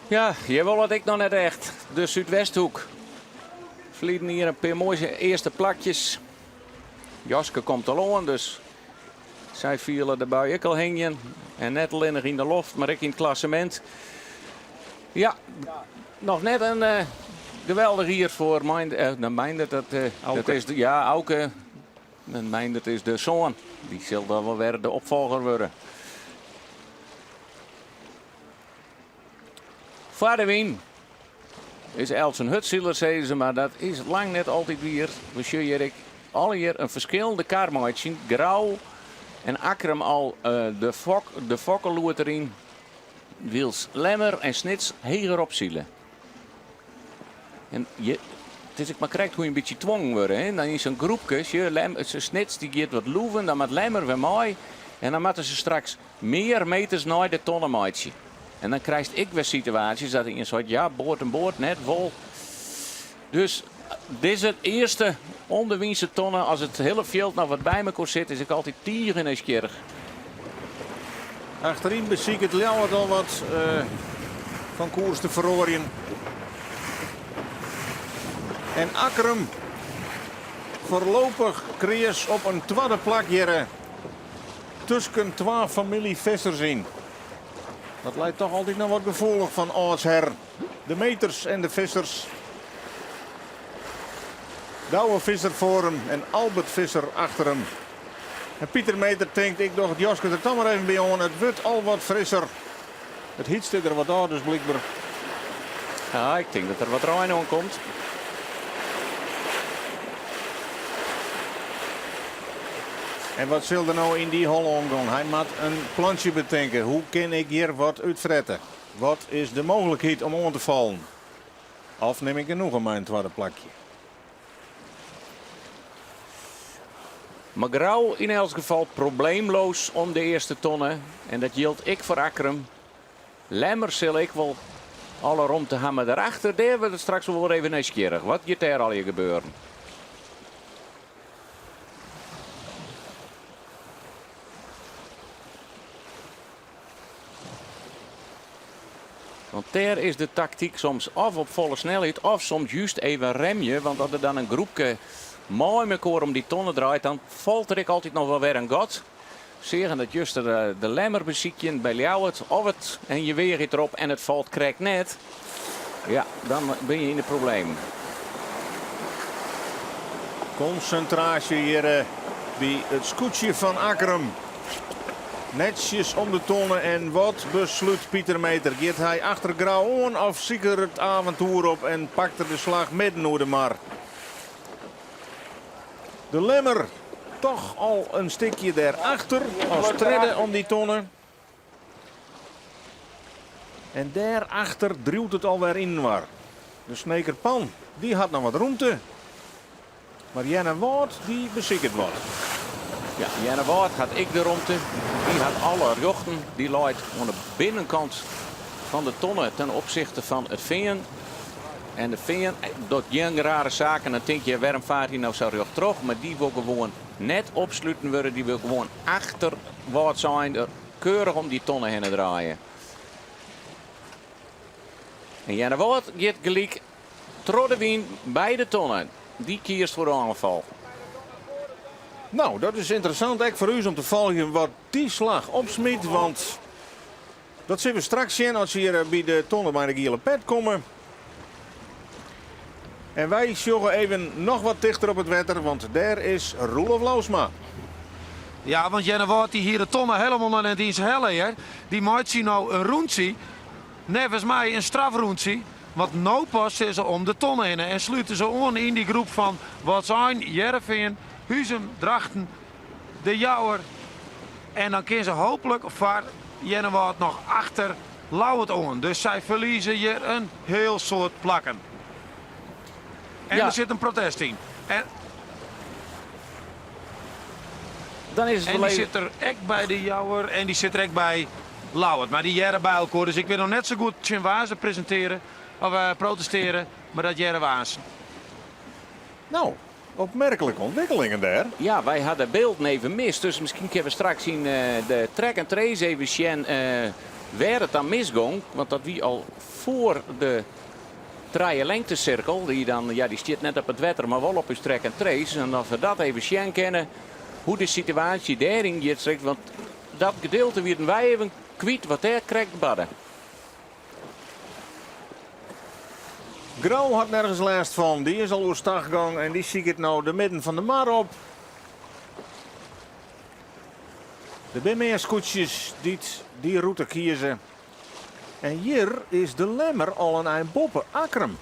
Ja, hjir wol it ek noch net echt. De Súdwesthoek. Ferliden jier in pear moaie earste plakjes. Joske komt al oan, dus sy fiele de bui ek al hingjen. En net allinnich yn de loft, mar ek yn it klassemint. Ja, noch net in geweldich jier foar Meindert. Uh, nou, Meindert, dat, uh, dat is, ja, Auke. En Meindert is de soan. Dy sil dan wol wer de opfolger wurde. Foar de wyn is elts in hurdsiler, sizze se, mar dat is lang net altyd wier. We sjogge hjir ek allegear in ferskillende kar meitsjen. Grou en Akkrum al de fok, de fokkeloet deryn, wylst Lemmer en Snits heger opsile. En je, it is ek mar krekt hoe je in bytsje twongen wurde. Hè? Dan yn sa'n groepke, sjoch, Lem, Snits dy giet wat loeven, dan moat Lemmer wer mei. En dan moatte se straks mear meters nei de tonne meitsje. En dan krijst ek wer situaasjes dat ien seit, ja, board en board net, wol. Dus dizze earste ûnderwynse tonne, as it hiele fjild noch wat by mekoar sit, is ek altyd tige nijsgjirrich. Achteryn besiket Ljouwert al wat fan koers te feroarjen. En Akkrum foarlopich kreas op in twadde plak hjirre tusken twa famylje Vissers yn. Dat leit toch altyd noch wat gefoelich fan âldsher. De Meters en de Vissers. Douwe Visser foar him en Albert Visser achter him. En Pieter Meter tinkt, ik doch it jaske der toch mar even by oan. It wurdt al wat frisser. It hytste der wat ôf dus blykber. Ja, ik tink dat der wat rein oan komt. En wat sil der no yn dy holle omgong? Hy moat in plantsje betinke. Hoe kin ik hjir wat útfrette? Wat is de mooglikheid om oan te fallen? Of nim ik genoegen mei in twadde plakje? Mar Grou yn elts gefal probleemloos om de earste tonne. En dat jildt ek foar Akkrum. Lemmer sil ek wol alle romte ha, mar dêrachter, dêr wurdt it straks wol wer even nijsgjirrich. Wat giet dêr allegear gebeuren? Want dêr is de taktyk soms of op folle snelheid of soms just even remje. Want as der dan in groepke mei mekoar om dy tonne draait, dan falt der ek altyd noch wol wer in gat. Seagen dat juster de Lemmer besykjen by Ljouwert of it en je weagje it derop en it falt krekt net. Ja, dan bin je yn de problemen. Konsintraasje hjir by it skûtsje fan Akkrum. Netsjes om de tonne en wat beslút Pieter Meter? Giet hy achter Grou oan of siket er it aventoer op en pakt er de slach midden oer de mar? De Lemmer toch al in stikje dêrachter as tredde om dy tonne. En dêrachter driuwt it alwer yninoar. De Sneker Pan dy hat noch wat rûmte. Mar Earnewâld dy besiket wat. Ja, Earnewâld hat ek de romte. Dy hat alle rjochten. Dy leit oan de binnenkant fan de tonne ten opsichte fan it fean. En de fean docht gjin rare saken. Dan tink je, wêrom faart hy no sa rjocht troch? Mar dy wol gewoan net opsluten wurde. Dy wol gewoan achter Wâldsein der keurich om dy tonne hinne draaie. En Earnewâld giet gelyk Troch de wyn by de tonne. Dy kiest foar de oanfal. No, dat is ynteressant ek foar ús om te folgjen wat dy slach opsmyt, want dat sille we straks sjen as se hjir by de tonne mei de giele pet komme. En wy sjogge even noch wat tichter op it wetter, want dêr is Roelof Lousma. Ja, want Earnewâld dy hie de tonne helemaal noch net iens helle hear. Dy meitsje no in rûntsje. Neffens my in strafrûntsje, want no pas sille se om de tonne hinne en slute se oan yn dy groep fan Wâldsein, Hearrenfean, Huzum, Drachten, De Jouwer en dan kin se hooplik foar Earnewâld noch achter Ljouwert oan. Dus sy ferlieze hjir in hiel soad plakken. En der sit in protest yn. En Dan is it en dy sit der ek by De Jouwer en dy sit der ek by Ljouwert. Mar dy hearre by elkoar, dus ik wit noch net sa goed tsjin wa se presintearje of protestearje, mar dat hearre we aansten. No, opmerklike ûntwikkelingen dêr. Ja, wy ha de bylden even mist, dus miskien kinne we straks yn de track and trace even sjen wêr it dan misgong. Want dat wie al foar de trije lengtesirkel, dy dan, ja, dy stiet net op it wetter, mar wol op ús track and trace. En as we dat even sjen kinne, hoe de situaasje dêryn giet, want dat gedeelte wienen wy even kwyt wat dêr krekt barde. Grou hat nergens lêst fan. Dy is al oerstach gong en dy siket no de midden fan de mar op. Der binne mear skûtsjes dy't dy rûte kieze. En hjir is de Lemmer al in ein boppe Akkrum.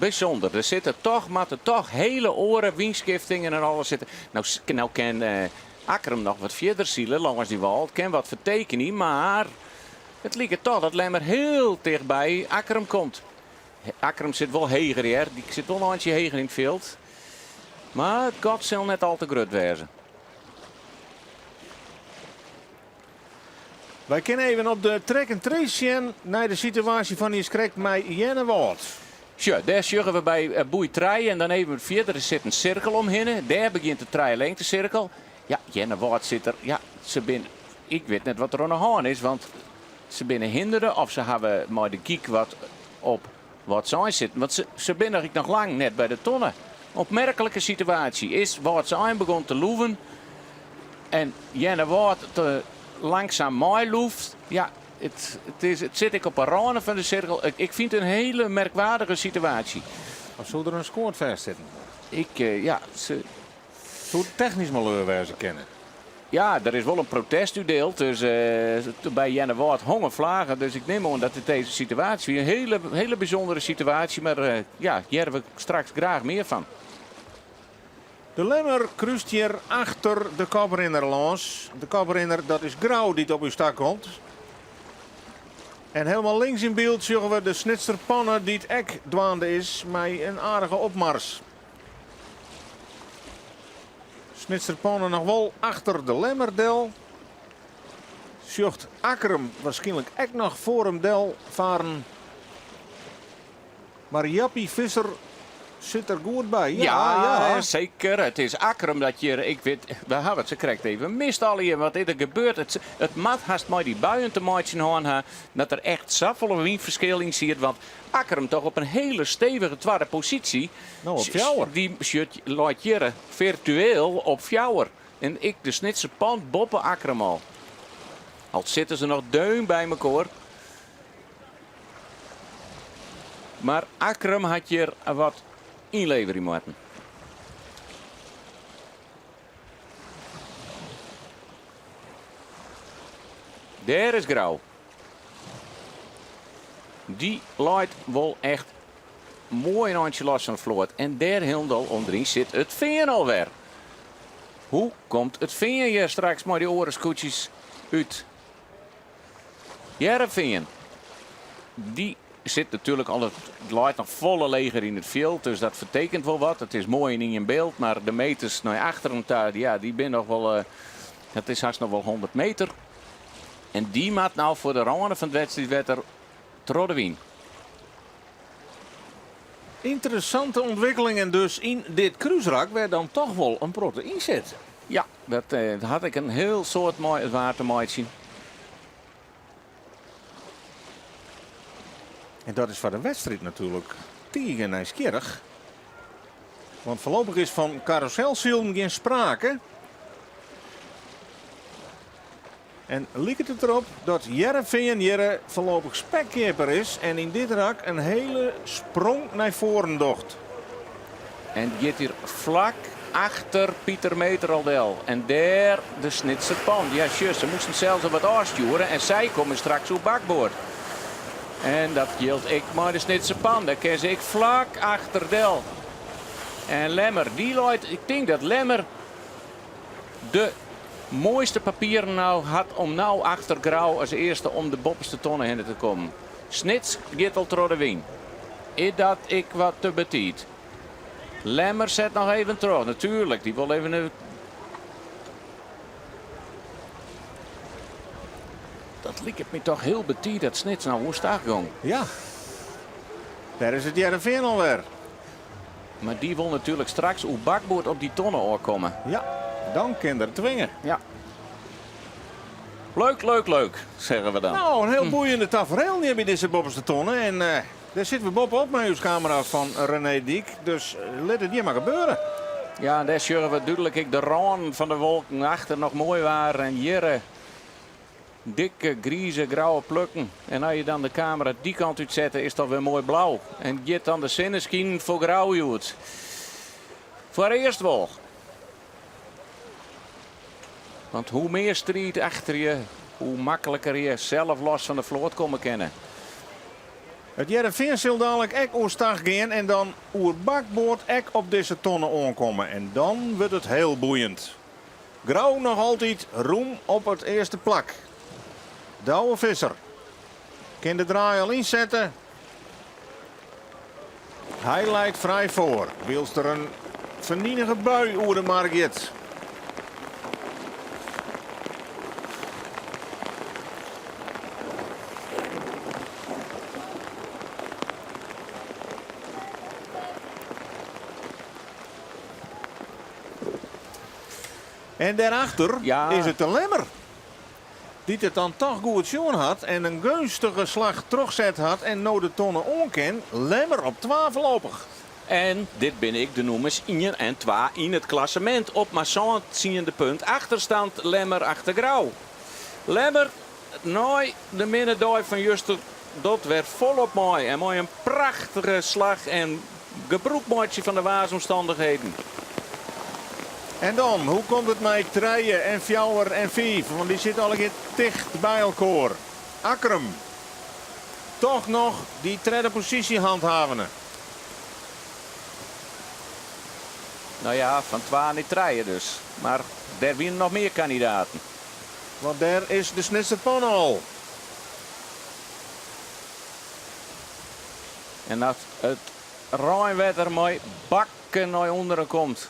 Bysûnder. Der sitte toch, moatte toch hele oare wynskiftingen en alles sitte. No, no kin Akkrum noch wat fierder sile lâns dy wâl, kin wat fertekenje, mar it liket toch dat Lemmer hiel tichtby Akkrum komt. Akkrum sit wol heger hear, dy sit wol in eintsje heger yn it fjild. Mar it gat sil net al te grut wêze. Wy kinne even op de track and trace sjen nei de situaasje fan niiskrekt mei Earnewâld. Sjoch, dêr sjogge we by boei trije en dan even wat fierder, der sit in sirkel omhinne. Dêr begjint de trijelingtesirkel. Ja, Earnewâld sit der, ja, se binne, ik wit net wat der oan de hân is, want se binne hindere of se hawwe mei de gyk wat op Wâldsein sitten, want se binne ek noch lang net by de tonne. Opmerklike situaasje is Wâldsein begûn te loeven en Earnewâld te langsum meiloeft. Ja, it, it, is, it sit ek op 'e râne fan de sirkel. Ik, ik fyn it in hiele merkwaardige situaasje. Of soe der in skoat fêst sitten? Ik, eh, ja, se, Soe it technysk maleur wêze kinne? Ja, der is wol in protest útdield. Dus by Earnewâld hongen flagen. Dus ik nim oan dat it dizze situaasje wie. In hiele, hiele bysûndere situaasje. Mar ja, hearre we straks graach mear fan. De Lemmer krúst hjir achter de koprinner lâns. De koprinner, dat is Grou dy't op ús ta komt. En helemaal links yn byld sjogge we de Snitser Panne dy't ek dwaande is mei in aardige opmars. Snitser Panne noch wol achter de Lemmer del. Sjocht Akkrum waarskynlik ek noch foar him del faren. Mar Jappie Visser sit der goed by. Ja, ja. Seker. It is Akkrum dat hjir, ik wit, we hawwe it sakrekt even mist allegear wat is der gebeurd. It, it moat hast mei dy buien te meitsjen hân ha dat der echt safolle wynferskil yn siet. Want Akkrum toch op in hiele stevige twadde posysje. No op fjouwer. Dy sjut leit hjir firtueel op fjouwer. En ek de Snitser Pan boppe Akkrum al. Al sitte se noch deun by mekoar. Mar Akkrum hat hjir wat ynleverje moatten. Dêr is Grou. Dy leit wol echt moai in eintsje los fan de float. En dêr hielendal ûnderyn sit it Fean alwer. Hoe komt it Fean hjir straks mei dy oare skûtsjes út? Hearrenfean, dy sit natuerlik al, it leit noch folle leger yn it fjild, dus dat fertekent wol wat. It is moai yn ien byld, mar de meters nei achteren ta, ja, dy binne noch wol, eh, dat is hast noch wol 100 meter. En dy moat no foar de râne fan it wedstriidwetter troch de wyn. Ynteressante ûntwikkelingen dus yn dit krúsrak, wêr dan toch wol in protte yn sit. Ja, dat eh, hat ek in hiel soad mei it waar te meitsjen. En dat is foar de wedstriid natuerlik tige nijsgjirrich. Want foarlopich is fan karûselsilen gjin sprake. En liket it derop dat Hearrenfean hjir foarlopich spekkeaper is en yn dit rak in hiele sprong nei foaren docht. En giet hjir flak achter Pieter Meter al del. En dêr de Snitser Pan. Ja, sjoch, se moasten sels al wat ôfstjoere en sy komme straks oer bakboard. En dat jildt ek mei de Snitser Pan. Dêr kin se ek flak achter del. En Lemmer, dy leit, ik tink dat Lemmer de moaiste papieren no hat om no achter Grou as earste om de boppeste tonne hinne te kommen. Snits giet al troch de wyn. Is dat ek wat te betiid? Lemmer set noch even troch, natuerlik. Dy wol even in. Dat liket my toch hiel betiid dat Snits no oerstach gong. Ja, dêr is it Hearrenfean alwer. Mar dy wol natuerlik straks oer bakboard op dy tonne ôfkomme. Ja, dan kin er twinge. Ja. Leuk, leuk, leuk, zeggen we dan. No, in hiel boeiende tafereel hjir by dizze boppeste tonne. En eh, dêr sitte we boppe-op mei ús kamera fan René Dyk. Dus lit it hjir mar gebeure. Ja, en dêr sjogge we dúdlik ek de rânen fan de wolken achter noch moai waar. En hjir eh, Dikke, grize, grauwe plukken. En as je dan de kamera dy kant út sette, is it alwer moai blau. En giet dan de sinne skinen foar Grou hjoed. Foarearst wol. Want hoe mear striid achter je, hoe makliker je sels los fan de float komme kinne. It Hearrenfean sil dalik ek oerstach gean en dan oer bakboard ek op dizze tonne oankomme. En dan wurdt it hiel boeiend. Grou noch altyd rûm op it earste plak. Douwe Visser kin de draai al ynsette. Hy leit frij foar, wylst der in feninige bui oer de mar giet. En dêrachter is it de Lemmer dy't it dan toch goed sjoen hat en in geunstige slach trochset hat en no de tonne oan kin. Lemmer op twa foarlopich. En dit binne ek de nûmers ien en twa yn it klassemint op mar sân tsiende punt achterstand Lemmer achter Grou. Lemmer nei de minne dei fan juster docht wer folop mei en mei in prachtige slach en gebrûk meitsje fan de waarsomstannichheden. En dan, hoe komt it mei trije en fjouwer en fiif? Want dy sitte allegear ticht by elkoar. Akkrum toch noch dy tredde posysje hanthavene. No ja, fan twa nei trije dus. Mar der wiene noch mear kandidaten. Want dêr is de Snitser Panne al. En dat it reinwetter mei bakken nei ûnderen komt.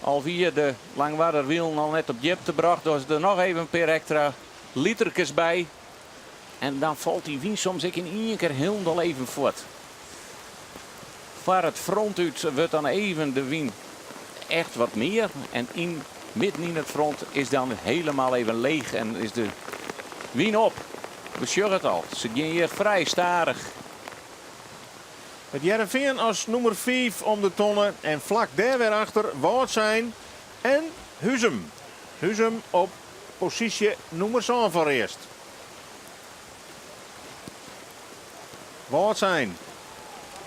Al wie de Langwarder Wielen al net op djipte brocht, dochs der noch even in pear ekstra literkes by. En dan falt dy wyn soms ek yn ien kear hielendal even fuort. Foar it front út wurdt dan even de wyn echt wat mear. En yn, midden yn it front is dan helemaal even leech en is de wyn op. We sjogge it al, se gean hjir frij stadich. It Hearrenfean as nûmer fiif om de tonne en flak dêr wer achter Wâldsein en Huzum. Huzum op posysje nûmer sân foarearst. Wâldsein,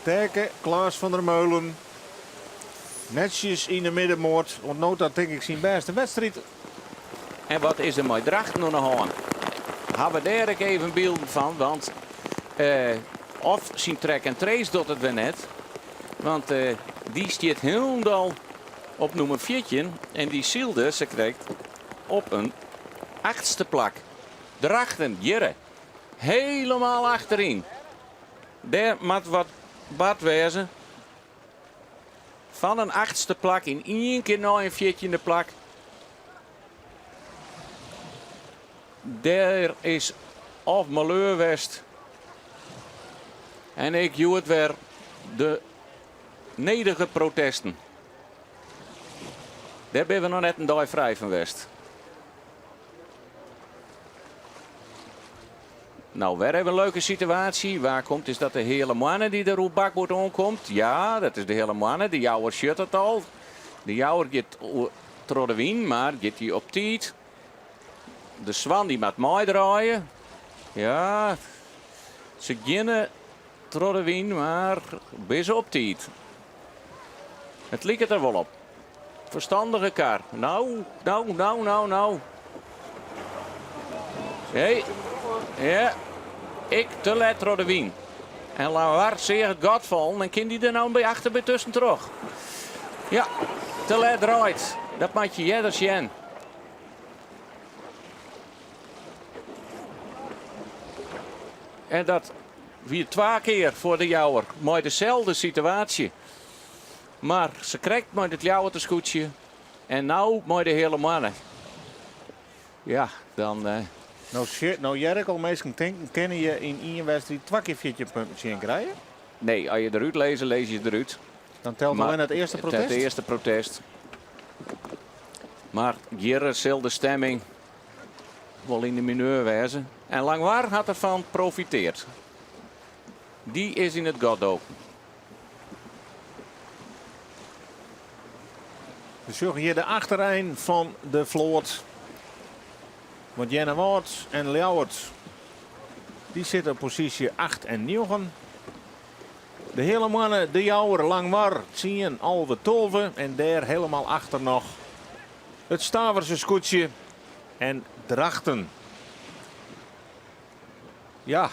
Terke Klaas van der Meulen. Netsjes yn de middenmoat, oant no ta tink ik syn bêste wedstriid. En wat is der mei Drachten oan de hân? Ha we dêr ek even bylden fan, want of syn track and trace docht it wer net. Want dy stiet hielendal op nûmer 14 en dy sylde se krekt op in achtste plak. Drachten, hjirre, helemaal achteryn. Dêr moat wat bard wêze. Fan in achtste plak yn ien kear nei in fjirtjinde plak. Dêr is of maleur west en ek hjoed wer de nedige protesten. Dêr binne we noch net in dei frij fan west. Nou, wer even in leuke situaasje. Wa komt? Is dat de Heale Moanne dy't der oer bakboard oankomt? Ja, dat is de Heale Moanne. De Jouwer sjocht it al. De Jouwer giet troch de wyn, mar giet hy op tiid? De Swan dy moat meidraaie. Ja, se geane troch de wyn, mar binne se op tiid? It liket der wol op. Ferstandige kar. Nou, nou, nou, nou, nou. Hey. Ja. Ik te let troch de wyn. En Langwar seach it gat fallen en kin dy der nou by achter by tusken troch. Ja, te let draait. Dat moat je earder sjen. En dat wie twa kear foar de Jouwer mei deselde situaasje. Mar se krekt mei it Ljouwerter skûtsje en no mei de Heale Moanne. Ja, dan. No, no hear ik al minsken tinken, kinne je yn ien wedstriid twa kear 14 punten tsjin krije? Nee, as je derút lizze, lizze je derút. Dan telt allinnich it earste protest? It earste protest. Mar hjir sil de stemming wol yn de mineur wêze. En Langwar hat derfan profiteard. Dy is yn it gat doken. We sjogge hjir de achterein fan de float. Want Earnewâld en Ljouwert dy sitte op posysje 8 en 9. De Heale Moanne, De Jouwer, Langwar, 10, 11, 12 en dêr helemaal achter noch it Staverse skûtsje. En Drachten. Ja,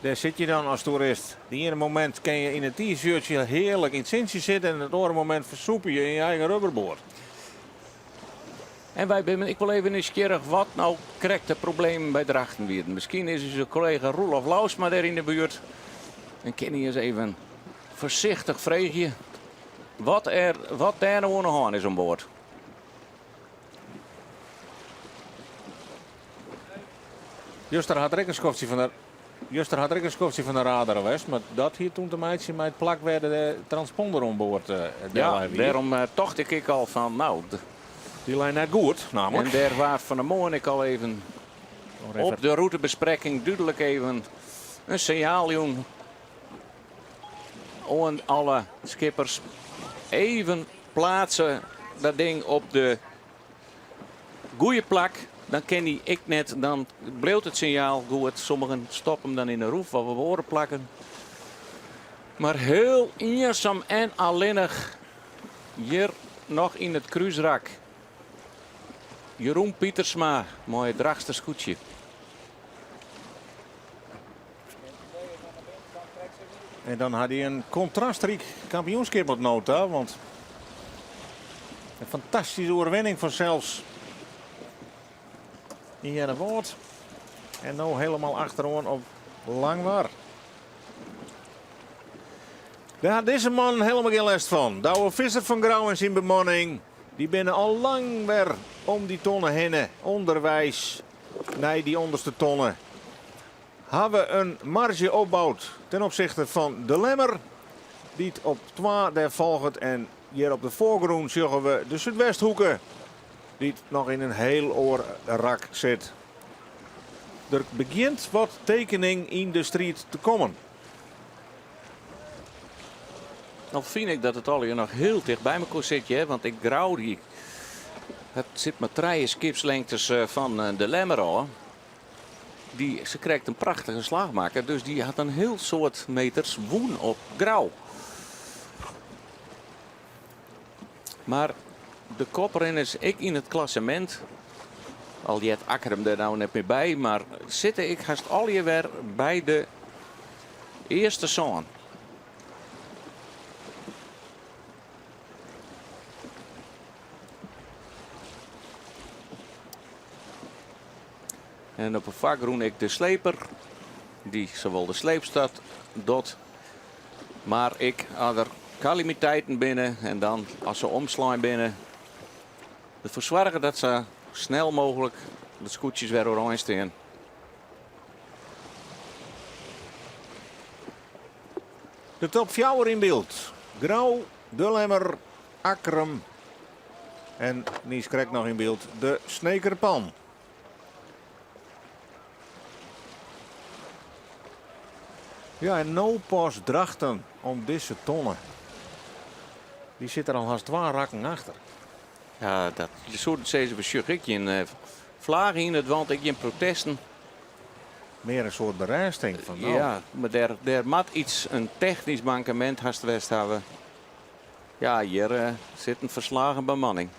dêr sit je dan as toerist. It iene momint kin je yn in t-shirtsje hearlik yn it sintsje sitte en it oare momint fersûpe je yn je eigen rubberboat. En wy binne ek wol even nijsgjirrich wat no krekt de problemen by Drachten wienen. Miskien is ús kollega Roelof Lousma dêr yn de buert en kin hy ris even foarsichtich freegje wat er wat dêr no oan de hân is oan board. Juster hat der ek in skoftsje fan de Juster hat der ek in skoftsje fan de radar west, mar dat hie toen te meitsjen mei it plak wêr de transponder oan board Ja, dêrom tocht ik ek al fan, no. Dy lei net goed, nammentlik. En dêr waard fan 'e moarn ek al even op de rûtebesprekking dúdlik even in sinjaal jûn oan alle skippers. Even pleatse dat ding op de goede plak, dan kin hy ek net, dan bliuwt it sinjaal goed. Sommigen stoppe him dan yn de roef of op oare plakken. Mar hiel iensum en allinnich hjir noch yn it krúsrak. Jeroen Pietersma mei it Drachtster skûtsje. En dan hat hy in kontrastryk kampioenskip oant no ta, want in fantastyske oerwinning fansels yn Earnewâld. En no helemaal achteroan op Langwar. Dêr hat dizze man helemaal gjin lêst fan. Douwe Visser fan Grou en syn bemanning, dy binne al lang wer om dy tonne hinne, ûnderweis nei dy ûnderste tonne. Hawwe in marzje opboud ten opsichte fan De Lemmer, dy't op twa dêr folget. En hjir op de foargrûn sjogge we de Súdwesthoeke, dy't noch yn in hiel oar rak sit. Der begjint wat tekening yn de striid te kommen. Al fyn ik dat it allegear noch hiel ticht by mekoar sit, hear, want ik Grou dy it sit mar trije skipslengtes fan De Lemmer ôf. Dy se krekt in prachtige slach makke, dus dy hat in hiel soad meters wûn op Grou. Mar de koprinners ek yn it klassemint, al heart Akkrum der no net mear by, mar sitte ek hast allegear wer by de earste sân. En op 'e foargrûn ek de sleper, dy't sawol de sleepstart docht, mar ek as der kalamiteiten binne en dan as se omslein binne, derfoar soarge dat sa snel mooglik de skûtsjes wer oerein stean. De top fjouwer yn byld. Grou, De Lemmer, Akkrum en niiskrekt noch yn byld de Sneker Pan. Ja, en no pas Drachten om dizze tonne. Dy sit der al hast twa rakken achter. Ja, dat, je soene sizze, we sjogge ek gjin flaggen yn it want, ek gjin protesten. Mear in soart berêsting fan no. Ja, mar dêr, dêr moat iets, in technysk mankemint hast west hawwe. Ja, hjir sit in ferslagen bemanning.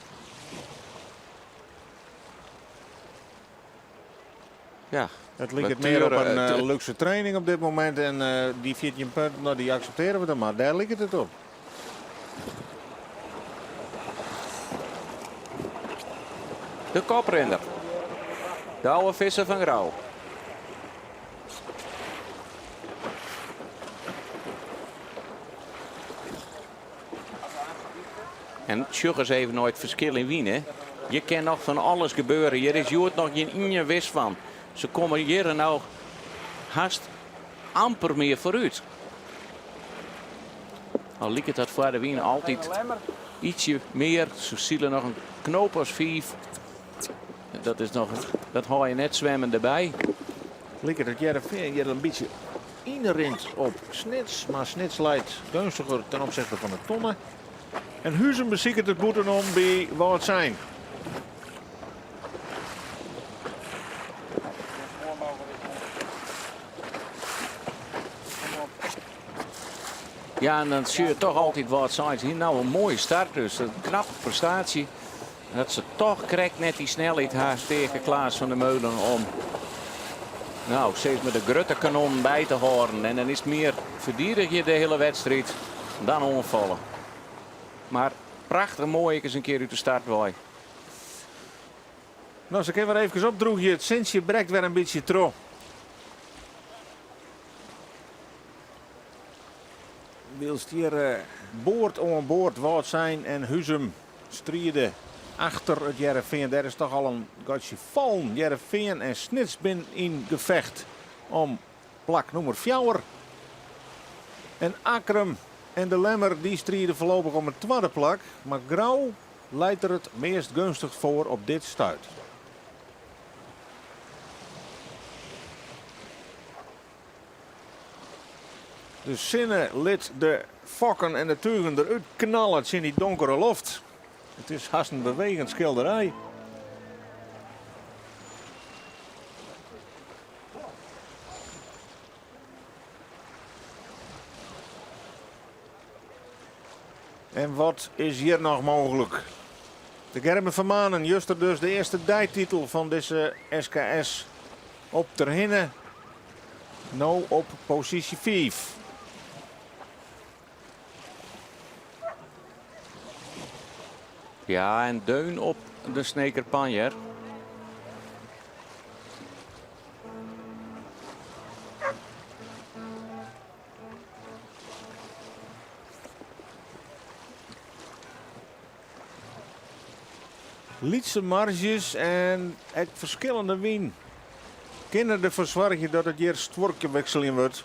Ja, It liket mear op in lúkse training op dit momint en dy 14 punten, no, dy akseptearje we dan mar. Dêr liket it op. De koprinner. Douwe Visser fan Grou. En sjoch ris even nei it ferskil yn wyn. Hè. Hjir kin noch fan alles gebeure. Hjir is hjoed noch gjin ien wis fan. Se komme hjir no hast amper mear foarút. Al liket dat foar de wyn altyd ytsje mear. Se sile noch in knoop as fiif. Dat is noch, dat hâld je net swimmen derby. Liket it Hearrenfean hjir in bytsje ynrint op Snits, mar Snits leit geunstiger ten opsichte fan de tonne. En Huzum besiket it bûtenom by Wâldsein. Ja, en dan sjoch je toch altyd Wâldsein. Hier no in moaie start, dus in knappe prestaasje. Dat se toch krekt net dy snelheid ha, Teake Klaas van der Meulen, om nou, sis mar de grutte kanonnen by te hâlden. En dan is it mear ferdigenje de hiele wedstriid dan oanfalle. Mar prachtich moai ek ris in kear út de start wei. No, se kin wer eefkes opdroegje. It sintsje brekt wer in bytsje troch. Wylst hjir board oan board Wâldsein en Huzum stride achter it Hearrenfean. Dêr is toch al in gatsje fallen. Hearrenfean en Snits bin yn gefecht om plak nûmer fjouwer. En Akkrum en De Lemmer dy stride foarlopich om it twadde plak. Mar Grou leit der it meast geunstich foar op dit stuit. De sinne lit de fokken en de tugen derút knalle tsjin dy donkere loft. It is hast in bewegend skilderij. En wat is hjir noch mooglik? De Gerben van Manen, juster dus de earste deititel fan dizze SKS op Terhinne. No op posysje 5. Ja, en deun op de Sneker Pan, hear. Lytse marzjes en ek ferskillende wyn kinne derfoar soargje dat it hjir stuorkewikseljen wurdt.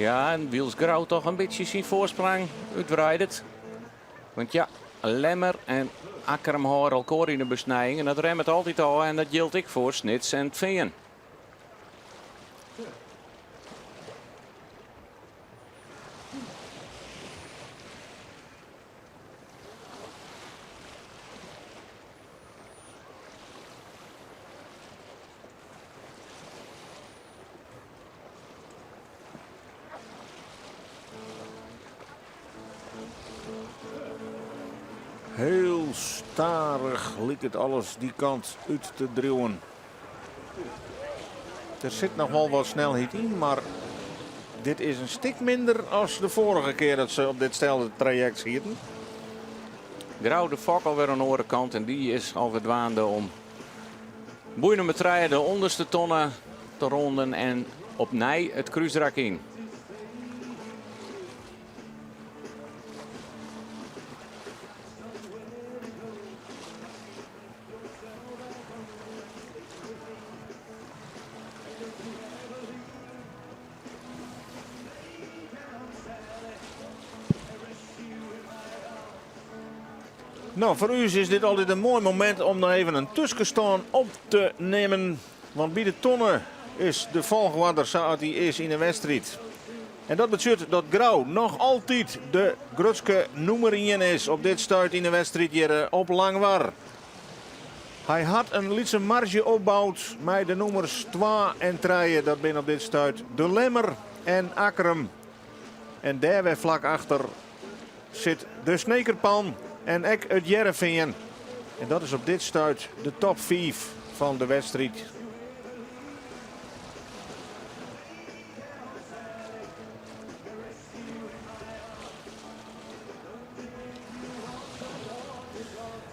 Ja, en wylst Grou toch in bytsje syn foarsprong útwreidet. Want ja, Lemmer en Akkrum hâlde elkoar yn de besnijing en dat remmet altyd ôf en dat jildt ek foar Snits en 't Fean. Hiel stadich liket alles dy kant út te driuwen. Der sit noch wol wat snelheid yn, mar dit is in stik minder as de foarige kear dat se op ditselde trajekt sieten. Grou de fok alwer oan de oare kant en dy is alwer dwaande om boei nûmer trije de ûnderste tonne te ronden en opnij it krúsrak yn. No, foar ús is dit altyd in moai momint om noch even in tuskenstân op te nimmen. Want by de tonne is de folchoarder sa't dy is yn de wedstriid. En dat betsjut dat Grou noch altyd de grutske nûmer ien is op dit stuit yn de wedstriid hjir eh, op Langwar. Hy hat in lytse marzje opboud mei de nûmers 2 en 3. Dat binne op dit stuit De Lemmer en Akkrum. En dêr wer flak achter sit de Snekerpan en ek it Hearrenfean. En dat is op dit stuit de top 5 fan de wedstriid.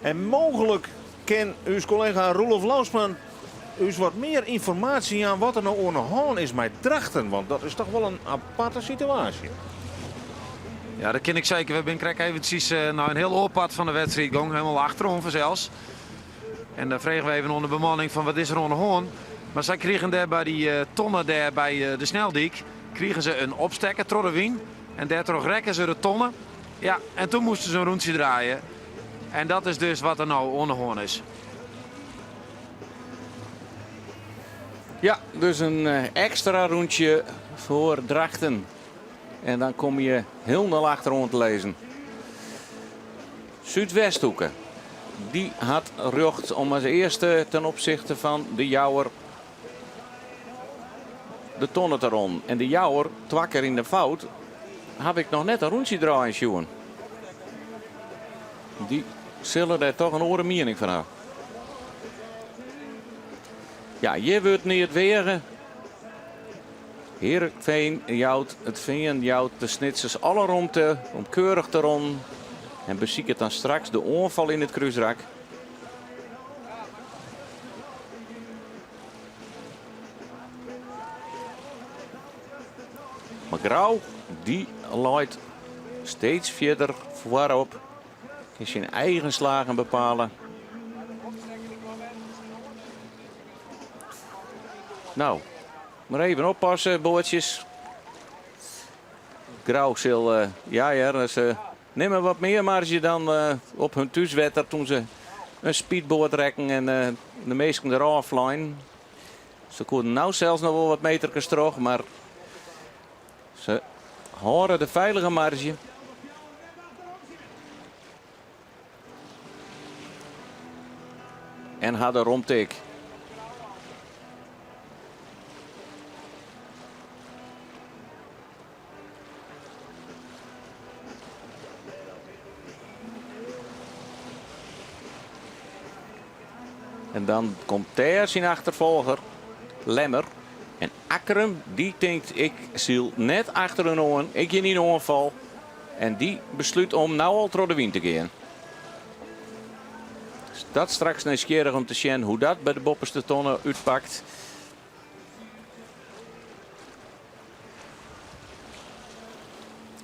En mooglik kin ús kollega Roelof Lousma ús wat mear ynformaasje jaan wat der no oan de hân is mei Drachten, want dat is toch wol in aparte situaasje. Ja, dat kin ik seker. We binne krekt eventsjes eh, nei in hiel oar part fan de wedstriid gong, hielendal achteroan fansels. En dan fregen we even oan de bemanning fan wat is der oan de hân. Mar sy krigen dêr by dy eh, tonne dêr by eh, de sneldyk, krigen se in opstekker troch de wyn. En dêrtroch rekken se de tonne. Ja, en toen moasten se in rûntsje draaie. En dat is dus wat der no oan de hân is. Ja, dus in eh, ekstra rûntsje foar Drachten. En dan komme je hielendal achteroan te lizzen. Súdwesthoeke, dy hat rjocht om as earste ten opsichte fan de Jouwer. de tonne te ronnen. En de Jouwer, twa kear yn de fout, haw ik noch net in rûntsje draaien sjoen. Dy sille dêr toch in oare miening fan ha. Ja, hjir wurdt neat weage. Heerenveen jout it Fean jout de Snitsers alle romte om keurich te ronnen en besiket dan straks de oanfal yn it krúsrak. Mar Grou dy leit steeds fierder foarop, kin syn eigen slagen bepale. No, mar even oppasse, boatsjes. Grou sil, eh, ja hear, se nimme wat mear marzje dan eh, op hun thúswetter toen se in speedboat rekken en eh, de minsken derôf fleinen. Se koenen no sels noch wol wat meterkes troch, mar se hâlde de feilige marzje. En ha de romte ek. En dan komt dêr syn achterfolger, Lemmer. En Akkrum, dy tinkt ik syl net achter hun oan, ik gean yn oanfal. En dy beslút om no al troch de wyn te gean. Dat straks nijsgjirrich om te sjen hoe dat by de boppeste tonne útpakt.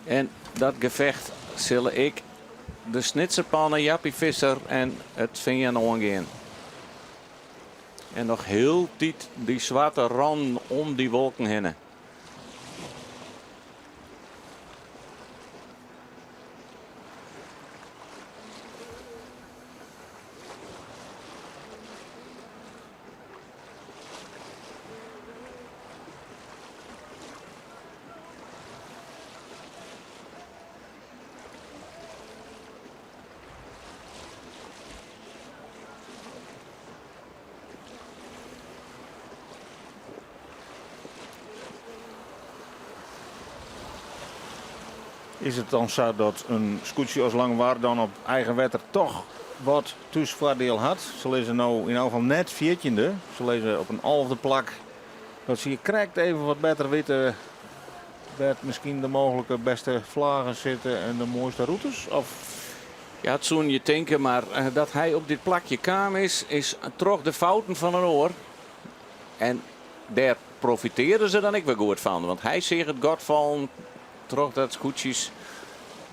En dat gefecht sille ek de Snitserpanne, Jappie Visser en it Fean oangean. En noch hieltyd dy swarte rannen om dy wolken hinne. Is it dan sa dat in skûtsje as Langwar dan op eigen wetter toch wat thúsfoardiel hat? Se lizze no yn elk gefal net fjirtjinde, se lizze op in alfde plak. Dat se hjir krekt even wat better witte wêr't miskien de mooglike bêste flagen sitte en de moaiste rûtes? Of Ja, it soene je tinke, mar dat hy op dit plakje kaam is, is troch de fouten fan in oar. En dêr profitearden se dan ek wer goed fan, want hy seach it gat fallen trochdat skûtsjes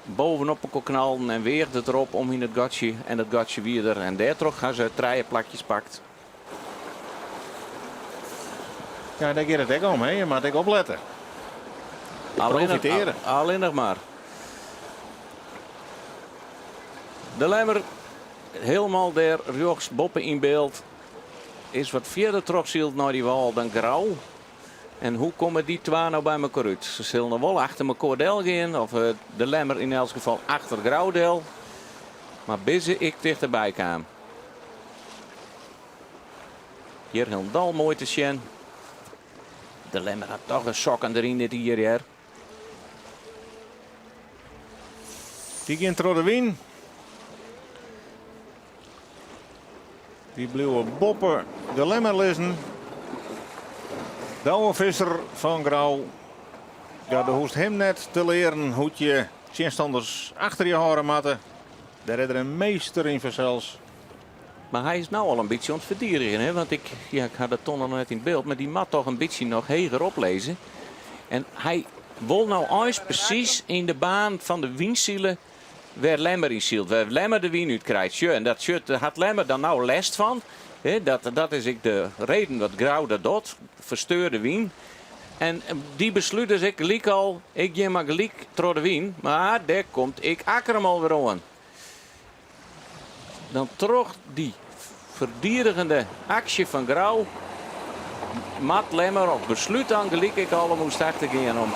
bovenop elkoar knalden en weagde it derop om yn it gatsje en dat gatsje wie der en dêrtroch ha se trije plakjes pakt. Ja, dêr giet it ek om, hè? Je moatte ek oplette. Profiteare. Allinnich mar. De Lemmer, helemaal dêr rjochts boppe yn byld, is wat fierder trochsyld nei dy wâl dan Grou. En hoe komme dy twa no by mekoar út? Se sille noch wol achter mekoar del gean, of eh, de Lemmer yn elts gefal achter Grou del. Mar binne se ek tichterby kaam. Hjir hielendal moai te sjen. De Lemmer hat toch de sokken deryn dit jier, hear. Dy gean troch de wyn. Dy bliuwe boppe de Lemmer lizzen. Douwe Visser fan Grou. Ja, do hoechst him net te learen hoe't je tsjinstanners achter je hâlde moatte. Dêr is er in meester yn fansels. Mar hy is no al in bytsje oan it ferdigenjen, hè? Want ik, ja, ik ha de tonne noch net yn byld, mar dy moat toch in bytsje noch heger oplizze. En hy wol no eins presys yn de baan fan de wyn sile wêr Lemmer yn sylt, wêr Lemmer de wyn út krijt. Sjoch, en dat sjocht, hat Lemmer dan no lêst fan. Hè? Dat, dat is ek de reden dat Grou dat docht, fersteur de wyn. En dy beslút dus ek gelyk al, ik gean mar gelyk troch de wyn, mar dêr komt ek Akkrum alwer oan. Dan troch dy ferdigenjende aksje fan Grou moat Lemmer of beslút dan gelyk ek al om oerstach te gean om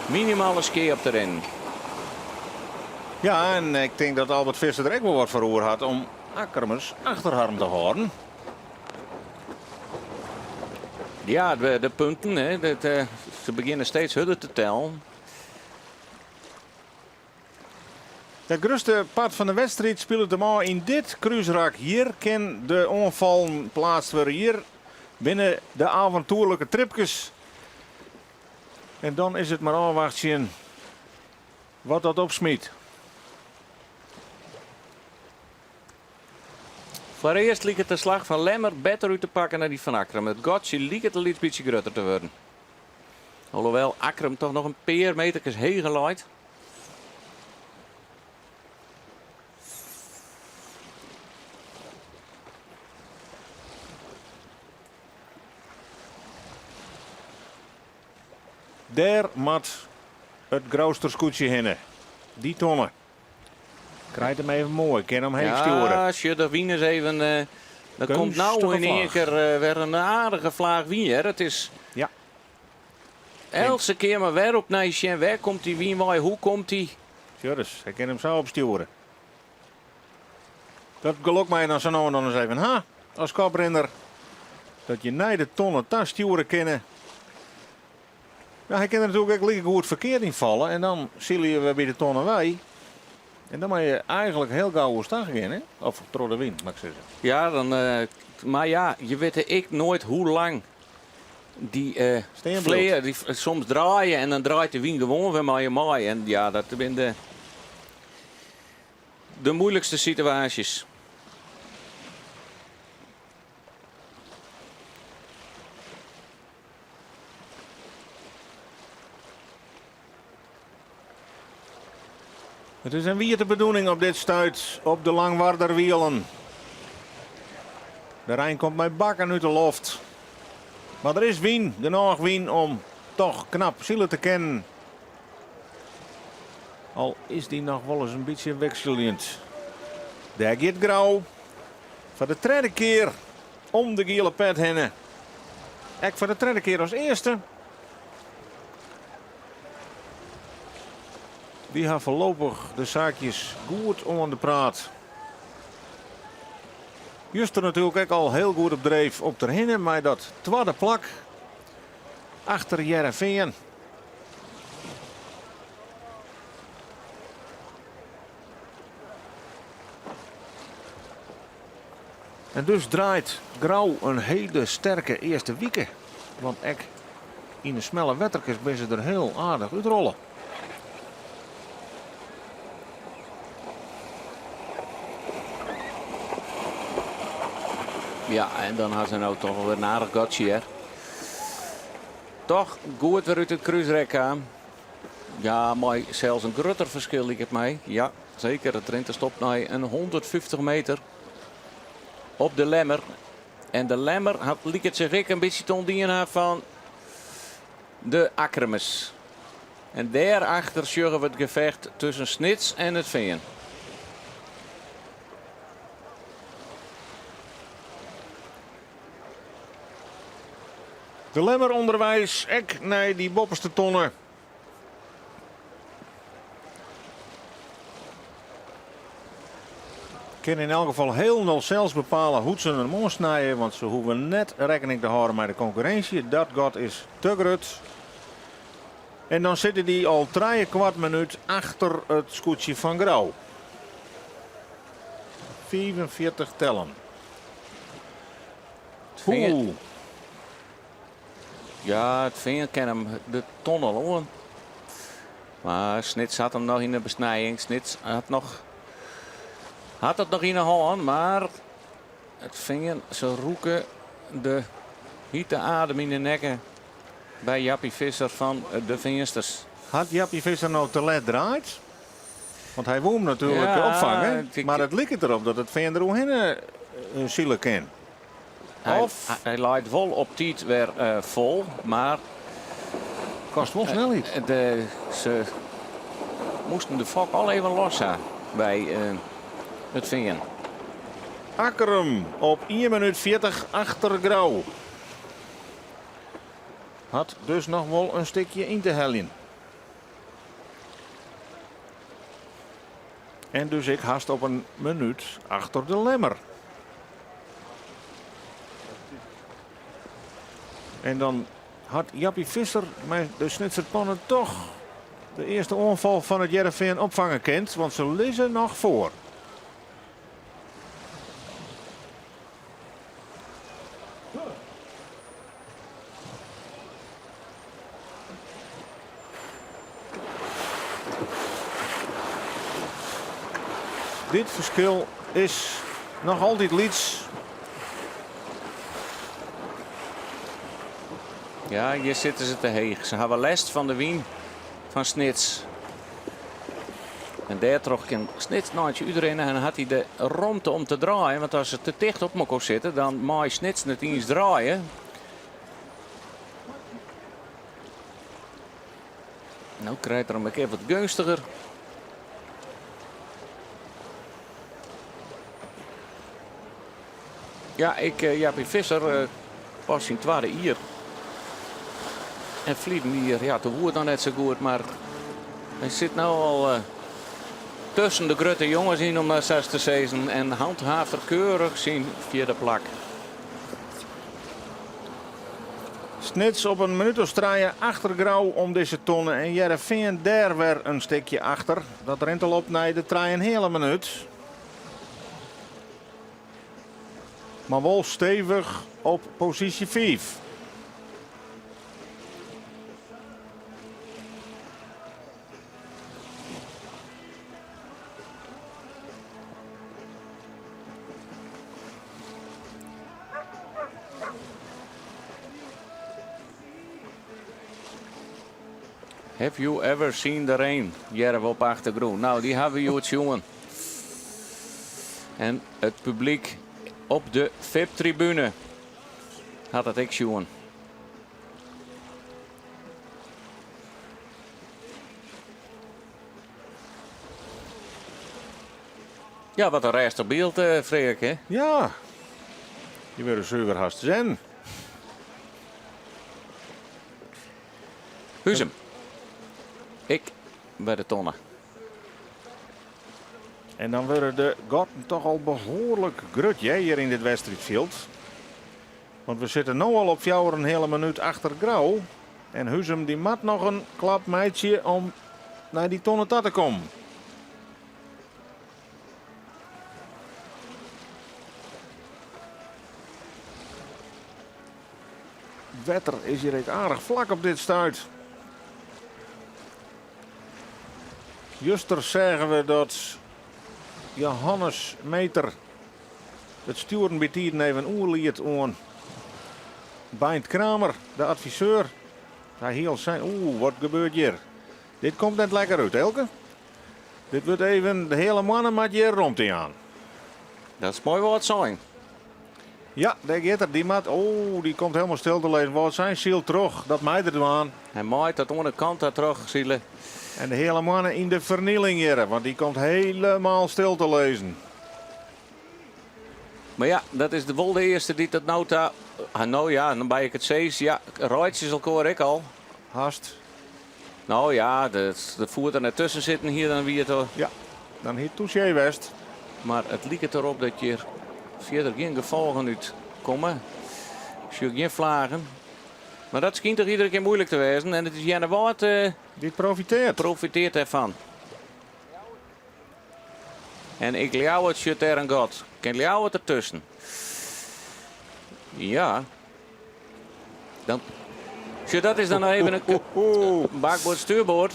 minimale skea op te rinnen. Ja, en ik tink dat Albert Visser der ek wol wat foar oer hat om Akkrumers achter harren te hâlden. Ja, de punten, hè, dat, se begjinne steeds hurder te tellen. It grutste part fan de wedstriid spilet him ôf yn dit krúsrak. Hjir kin de oanfallen pleatst wurde. Hjir binne de avontoerlike tripkes. En dan is it mar ôfwachtsjen wat dat opsmyt. Foarearst liket de slach fan Lemmer better út te pakken dan dy fan Akkrum. It gatsje liket in lyts bytsje grutter te wurden. Alhoewel Akkrum toch noch in pear meterkes heger leit. Dêr moat it Grouster skûtsje hinne. Dy tonne. Krijt him even moai, kin omheech stjoere. Ja, sjoch, de wyn is even. Der komt no yn ien kear wer in aardige flaach wyn hear. It is eltse kear mar wer opnij sjen, wêr komt dy wyn wei, hoe komt dy? Sjoch ris, hy kin him sa opstjoere. Dat gelok mei je dan sa no en dan ris even ha as koprinner. Dat je nei de tonne ta stjoere kinne. Ja, hy kin der natuerlik ek like goed ferkeard yn falle en dan sile je wer by de tonne wei. En dan moatte je eigenlik hiel gau oerstach gean, hè? Of troch de wyn, moat ik sizze. Ja, dan, mar ja, je witte ek noait hoe lang dy Stean bliuwt. flear, dy soms draaie en dan draait de wyn gewoan wer mei je mei. En ja, dat binne de moeilikste situaasjes. It is in wiete bedoening op dit stuit op de Langwarderwielen. De rein komt mei bakken út de loft. Mar der is wyn, genôch wyn om toch knap sile te kinnen. Al is dy noch wolris in bytsje wikseljend. Dêr giet Grou foar de tredde kear om de giele pet hinne. Ek foar de tredde kear as earste. Dy ha foarlopich de saakjes goed oan de praat. Juster natuerlik ek al hiel goed op dreef op Terhinne mei dat twadde plak achter Hearrenfean. En dus draait Grou in hiele sterke earste wike. Want ek yn de smelle wetterkes binne se der hiel aardich útrolle. Ja, en dan ha se no toch wol wer in aardich gatsje hear. Toch goed wer út it krúsrek kaam. Ja, mei sels in grutter ferskil liket my. Ja, seker. It rint de stop nei in 150 meter op de Lemmer. En de Lemmer hat liket sich ek in bytsje te ûntdien ha fan de Akkrumers. En dêrachter sjogge we it gefecht tusken Snits en it Fean. De Lemmer ûnderweis ek nei dy boppeste tonne. Kin yn elk gefal hielendal sels bepale hoe't se him oansnije, want se hoege net rekkening te hâlden mei de konkurrinsje. Dat gat is te grut. En dan sitte dy al trijekwart minút achter it skûtsje fan Grou. 45 tellen. Oeh. Ja, it Fean kin him de tonnel oan. Mar Snits hat him noch yn de besnijing. Snits hat, noch, hat it noch yn de hân, mar it Fean, se rûke de hite adem yn de nekke by Jappie Visser fan de Feansters. Hat Jappie Visser no te let draaid? Want hy woe him natuerlik Ja, opfange. ik- Mar it liket derop dat it Fean der oerhinne sile kin. Hy, Of hy leit wol op tiid wer fol, mar kost wol snelheid. Se moasten de fok al even los ha by it Fean. Akkrum op 1 minuut 40 achter Grou. Hat dus noch wol in stikje yn te heljen. En dus ek hast op in minuut achter de Lemmer. En dan hat Jappie Visser mei de Snitser Panne toch de earste oanfal fan it Hearrenfean opfange kind, want se lizze noch foar. Dit ferskil is noch altyd lyts. Ja, hjir sitte se te heech. Se hawwe lêst fan de wyn fan Snits. En dêrtroch kin Snits in eintsje útrinne en hat hy de romte om te draaien. Want as se te ticht op mekoar sitte, dan mei Snits net iens draaie. No krijt er him ek even wat geunstiger. Ja, ik, eh, Jappie Visser, eh, pas syn twadde jier. En ferleden jier, ja, toen woe it noch net sa goed, mar hy sit no al eh, tusken de grutte jonges yn, om mar sa te sizzen. En handhaaft er keurich syn fjirde plak. Snits op in minút as trije achter Grou om dizze tonne en Hearrenfean dêr wer in stikje achter. Dat rint al op nei de trijenheale minút. Mar wol stevich op posysje fiif. Have you ever seen the rain? Hearre we op 'e achtergrûn. No, dy hawwe we hjoed sjoen. En it publyk op de VIP-tribune hat dat ek sjoen. Ja, wat in rêstich byld, eh, Freark, hè? Ja, je wurde suver hast zen. Huzum. Ik by de tonne. En dan wurde de gatten toch al behoarlik grut hè, hjir yn dit wedstriidfjild. Want we sitte no al op 4,5 minút achter Grou. En Huzum dy moat noch in klap meitsje om nei dy tonne ta te kommen. Wetter is hjir ek aardich flak op dit stuit. Juster seagen we dat Johannes Meter it stjoeren bytiden even oerliet oan Beint Kramer, de adviseur. Hy hie al sein, oeh, wat gebeurt hjir? Dit komt net lekker út, Elke. Dit wurdt even, de hiele moanne moat hjir romte jaan. Dat is moai wat sein. Ja, dêr giet er. Dy moat, oh, dy komt helemaal stil te lizzen. Wâldsein sylt troch, dat mei er dwaan. Hy mei dat oan de kant daar troch sile. En de hiele moanne yn de fernieling hjir, want dy komt helemaal stil te lizzen. Mar ja, dat is wol de earste dy't dat no ta. Ah, no ja, dan by ik it sis, ja, reitsje elkoar ek al. Hast. No ja, de, de foet der net tusken sitten hier, dan wie it al. Ja, dan hie it touché west. Mar it liket derop dat hjir fierder gjin gefolgen út komme. Ik sjoch gjin flagen. Mar dat skynt toch iedere kear moeilik te wêzen. En it is Earnewâld Dy't profiteart. profiteart dêrfan. En ek Ljouwert sjocht dêr in gat. Kin Ljouwert dertusken? Ja. Dan, sjoch, dat is dan noch even in bakboard stuurboard.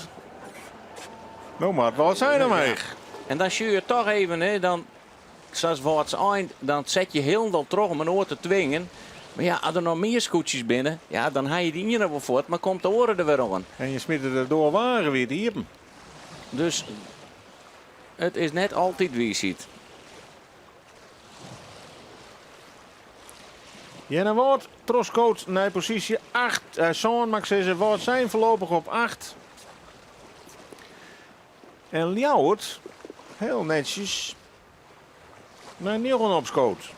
No moat Wâldsein omheech. En dan sjoch je toch even, hè, dan, sa's Wâldsein, dan set je hielendal troch om in oar te twingen. Mar ja, as der noch mear skûtsjes binne, ja, dan ha je dy iene wol fuort, mar komt de oare der wer oan. En je smite de doar wagenwiid iepen. Dus it is net altyd wiisheid. Earnewâld trochskoot nei posysje 8. Eh, sân, moat ik sizze, Wâldsein foarlopich op 8. En Ljouwert, hiel netsjes, nei njoggen opskoot.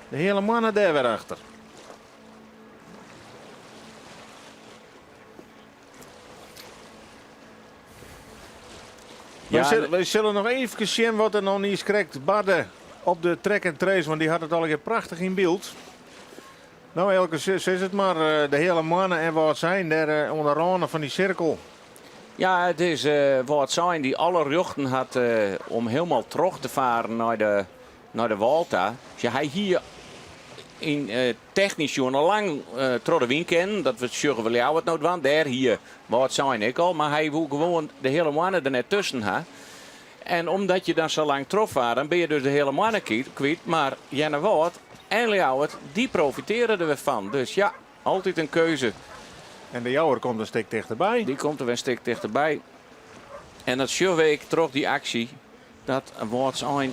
De hiele moanne dêr wer achter. Ja, Wy sille noch eefkes sjen wat der noch niis krekt barde. op de track and trace, want dy hat it allegear prachtich yn byld. No Eelke, sis it mar, de Heale Moanne en Wâldsein dêr oan de râne fan dy sirkel. Ja, it is Wâldsein dy't alle rjochten hat om hielendal troch te faren nei de, nei de wâl ta. Sjoch, hy hie yn technysk sjoen al lang troch de wyn kinnen. Dat we sjogge we Ljouwert no dwaan. Dêr hie Wâldsein ek al, mar hy woe gewoan de Heale Moanne der net tusken ha. En omdat je dan sa lang trochfare, dan binne je dus de Heale Moanne kwyt. Mar Earnewâld en Ljouwert, dy profiteare der wer fan. Dus ja, altyd in keuze. En de Jouwer komt in stik tichterby. Dy komt der wer in stik tichterby. En dat sjogge we ek troch dy aksje dat Wâldsein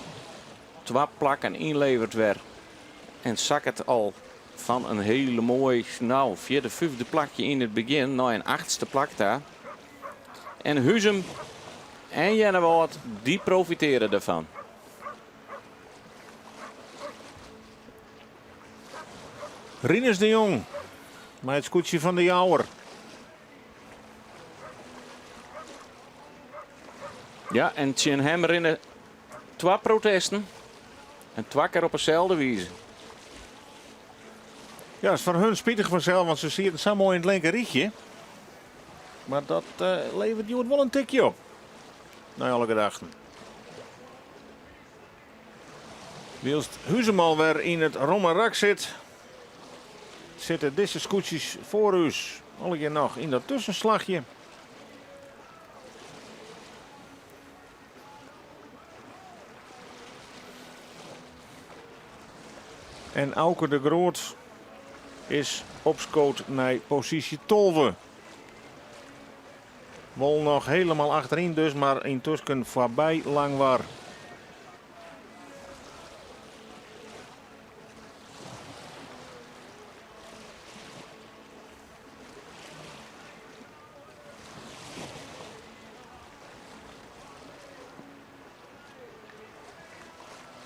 twa plakken ynleveret wer. En sakket al fan in hiele moai, no, fjirde, fyfde plakje yn it begjin nei in achtste plak ta. En Huzum en Earnewâld, dy profiteare derfan. Rinus de Jong mei it skûtsje fan de Jouwer. Ja, en tsjin him rinne twa protesten. En twa kear op deselde wize. Ja, is foar hun spitich fansels, want se sieten sa moai yn it linker rychje. Mar dat leveret hjoed wol in tikje op, nei alle gedachten. Wylst Huzum alwer yn it romme rak sit, sitte dizze skûtsjes foar ús allegear noch yn dat tuskenslachje. En Auke de Groot is opskood nei posysje 12. Wol noch helemaal achteryn dus, mar yntusken foarby Langwar.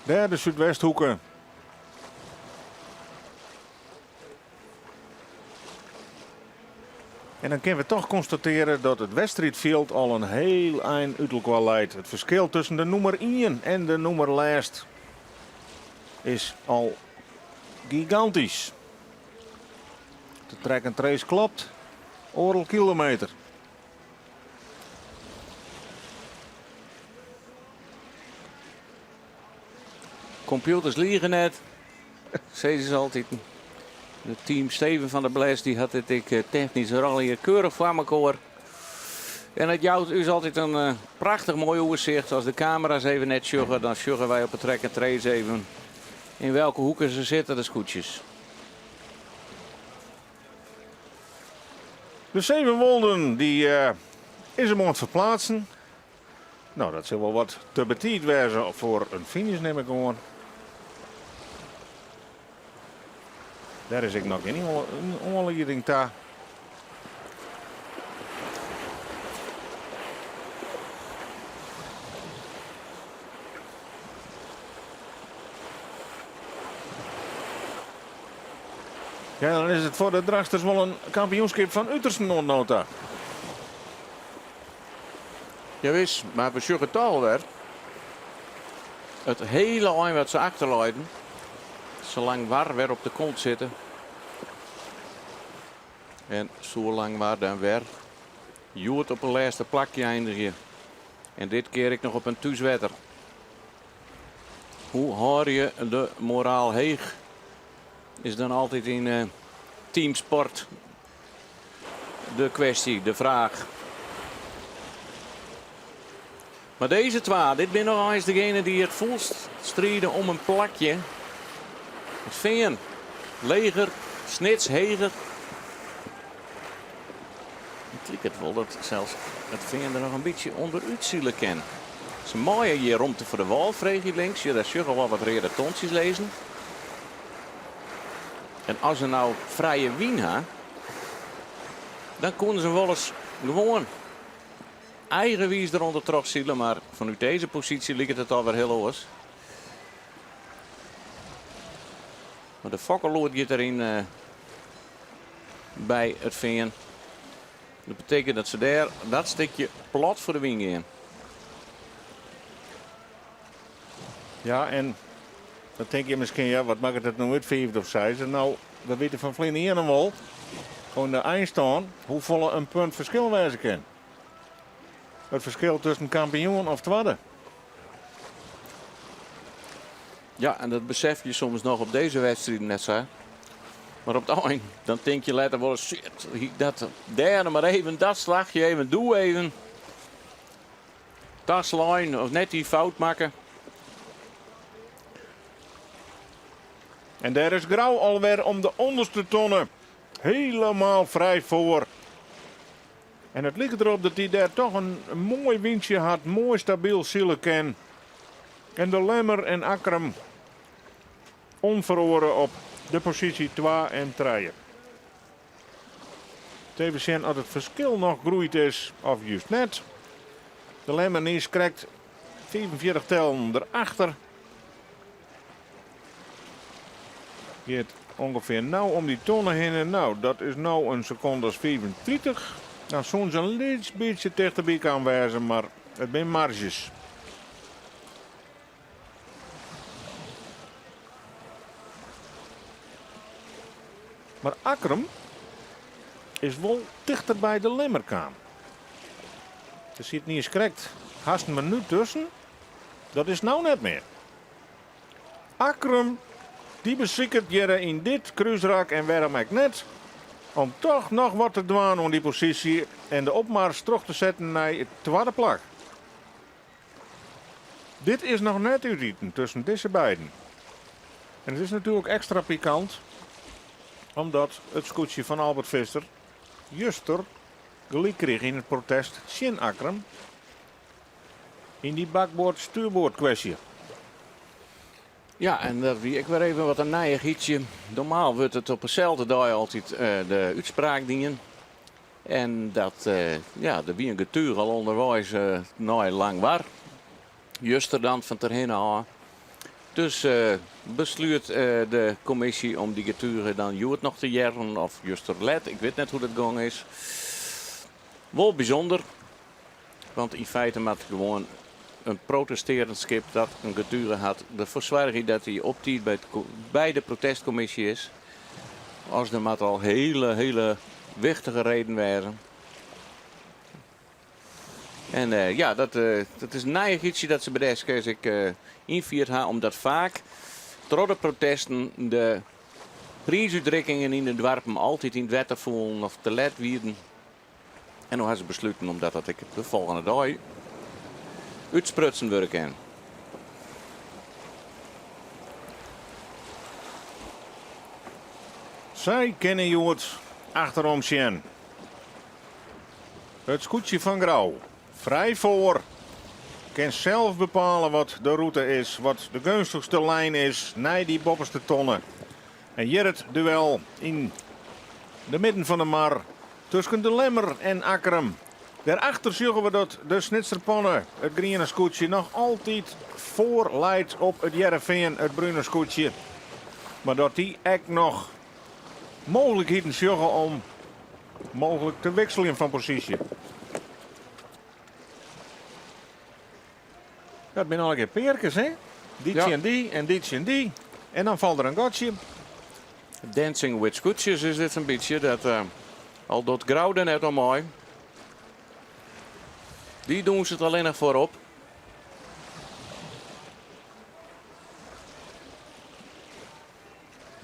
Dêr de Súdwesthoeke. En dan kinne we toch konstatearje dat it wedstriidfjild al in hiel ein út elkoar leit. It ferskil tusken de nûmer ien en de nûmer lêst is al gigantysk. De track and trace klopt, oardel kilometer. Kompjûters lige net, sizze se altiten. It team Steven van der Bles dy hat dit ek technysk der allegear keurich foar mekoar. En it jout ús altyd in prachtich moai oersicht. As de kamera's even net sjogge, dan sjogge wy op 'e track and trace even yn welke hoeken se sitte, de skûtsjes. De Sevenwolden dy is him oan it ferplaatsen. No, dat sil wol wat te betiid wêze foar in finish, nim ik oan. Dêr is ek noch gjin oanlieding ta. Ja, dan is it foar de Drachtsters wol in kampioenskip fan utersten oant no ta. Jawis, mar we sjogge it alwer. It hiele ein wat se achterleiden, sa Langwar wer op de kont sitte. En soe Langwar dan wer hjoed op in lêste plakje eindigje. En dit kear ek noch op in thúswetter. Hoe hâlde je de moraal heech? Is dan altyd yn teamsport de kwestje, de fraach. Mar dizze twa, dit binne noch eins degene dy't it fûlst stride om in plakje. It Fean leger, Snits heger. It liket wol dat sels it Fean der noch in bytsje ûnderút sile kin. Se meie hjir romte foar de wâl freegje links. Ja, dêr sjogge we al wat reade tontsjes lizzen. En as se no frije wyn ha, dan koene se wolris gewoan eigenwiis derûnder troch sile, mar fanút dizze posysje liket it alwer hiel oars. Mar de fokkeload giet deryn by it Fean. Dat betekent dat se dêr dat stikje plat foar de wyn gean. Ja, en. Dan tinke je miskien, ja, wat makket it no út, fiifde of seisde? No, we witte fan ferline jier noch wol, oan de einstân, hoefolle in punt ferskil wêze kin. It ferskil tusken kampioen of twadde. Ja, en dat besef je soms noch op dizze wedstriden net sa. Mar op it ein, dan tink je letter wol, shit, dat dêr mar even dat slachje even, doe even. Taslein of net dy fout makke. En dêr is Grou alwer om de ûnderste tonne. Helemaal frij foar. En it liket derop dat hy dêr toch in moai wyntsje hat, moai stabyl sile kin. En de Lemmer en Akkrum ûnferoare op de posysje twa en trije. Even sjen oft it ferskil noch groeid is of just net. De Lemmer is krekt 45 tellen derachter. Giet ûngefear no om dy tonne hinne. No, dat is no in sekonde as 35. Dan soene se in lyts bytsje tichterby kaam wêze, mar it binne marzjes. Mar Akkrum is wol tichter by de Lemmer kaam. Der siet niis krekt hast in minút tusken. Dat is no net mear. Akkrum dy besiket hjir yn dit krúsrak en wêrom ek net, om toch noch wat te dwaan oan dy posysje en de opmars troch te setten nei it twadde plak. Dit is noch net útiten tusken dizze beiden. En it is natuerlik ekstra pikant omdat it skûtsje fan Albert Visser juster gelyk krige yn it protest tsjin Akkrum yn dy bakboard-stuurboard-kwestje. Ja, en dat wie ek wer even wat in nijichheidsje. Normaal wurdt it op deselde dei altyd de útspraak dien. En dat, ja, der wie in getuge al ûnderweis nei Langwar. Juster dan fan Terhinne ôf. Dus beslút de kommisje om dy getuge dan hjoed noch te hearren of juster let. Ik wit net hoe't it gong is. Wol bysûnder, want yn feite moat gewoan in protestearjend skip dat in getuge hat derfoar soargje dat hy op tiid by de protestkommisje is. As der moat al hele, hele wichtige reden wêze. En ja, dat, dat is in nijichheidsje dat se by de SKS ek ynfierd ha, omdat faak troch de protesten de priisútrikkingen yn de doarpen altyd yn it wetter foelen of te let wienen. En no ha se besluten omdat dat ek de folgjende dei útsprutsen wurde kin. Sy kinne hjoed achterom sjen. It skûtsje fan Grou, frij foar, kin sels bepale wat de rûte is, wat de geunstichste lijn is nei dy boppeste tonne. En hjir it duel yn de midden fan de mar tusken de Lemmer en Akkrum. Dêrachter sjogge we dat de Snitser Panne, it griene skûtsje, noch altyd foar leit op it Hearrenfean, it brune skûtsje. Mar dat dy ek noch mooglikheden sjogge om mooglik te wikseljen fan posysje. Dat binne allegear pearkes, hè? Dy tsjin dy en dy tsjin dy. En dan falt der in gatsje. Dancing with skûtsjes is dit in bytsje. Dat, al docht Grou der net oan mei. Dy dûnset allinnich foarop.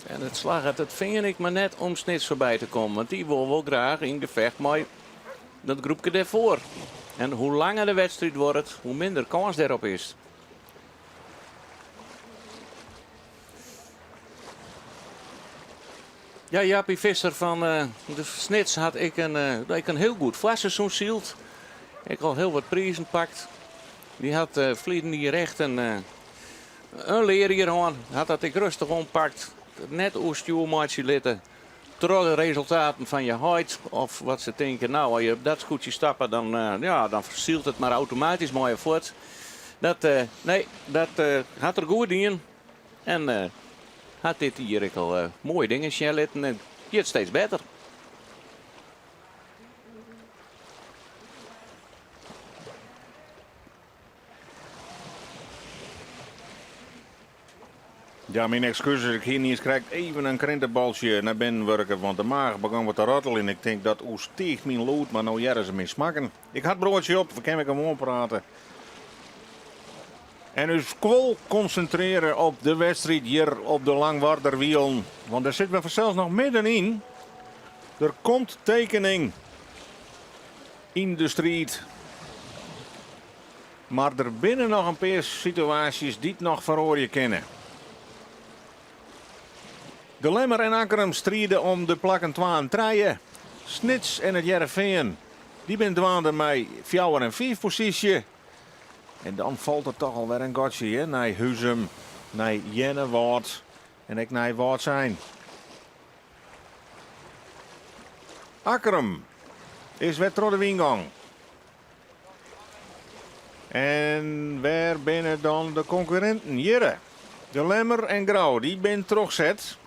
En it slagget it Fean ek mar net om Snits foarby te kommen, want dy wol wol graach yn gefecht mei dat groepke dêrfoar. En hoe langer de wedstriid duorret, hoe minder kâns dêrop is. Ja, Jappie Visser fan de Snits hat ek in, ek in hiel goed foarseizoen syld. Ek al hiel wat prizen pakt. Dy hat ferline jier echt in learjier hân. Hat dat ek rêstich oanpakt. Net oerstjoer meitsje litten. Troch de resultaten fan je heit. Of wat se tinke, no, as je op dat skûtsje stappe, dan, ja, dan sylt it mar automatysk mei je fuort. Dat, nee, dat hat er goed dien. En hat dit jier ek al moaie dingen sjen litten. En giet steeds better. Ja, myn ekskuzes, ik hie niiskrekt even in krintebaltsje nei binnen wurke, want de maach begûn wat te ratteljen. Ik tink dat oerstiicht myn lûd, mar no hearre se my smakken. Ik ha it broadsje op, we kinne wer gewoan prate. En ús fol konsintrearje op de wedstriid hjir op de Langwarder Wielen, want dêr sitte we fansels noch middenyn. Der komt tekening yn de striid. Mar der binne noch in pear situaasjes dy't noch feroarje kinne. De Lemmer en Akkrum stride om de plakken twa en trije. Snits en It Hearrenfean dy binne dwaande mei fjouwer en fiif posysje. En dan falt der toch alwer in gatsje hear, nei Huzum, nei Earnewâld en ek nei Wâldsein. Akkrum is wer troch de wyn gong. En wêr binne dan de konkurrinten? Hjirre, De Lemmer en Grou, dy binne trochset.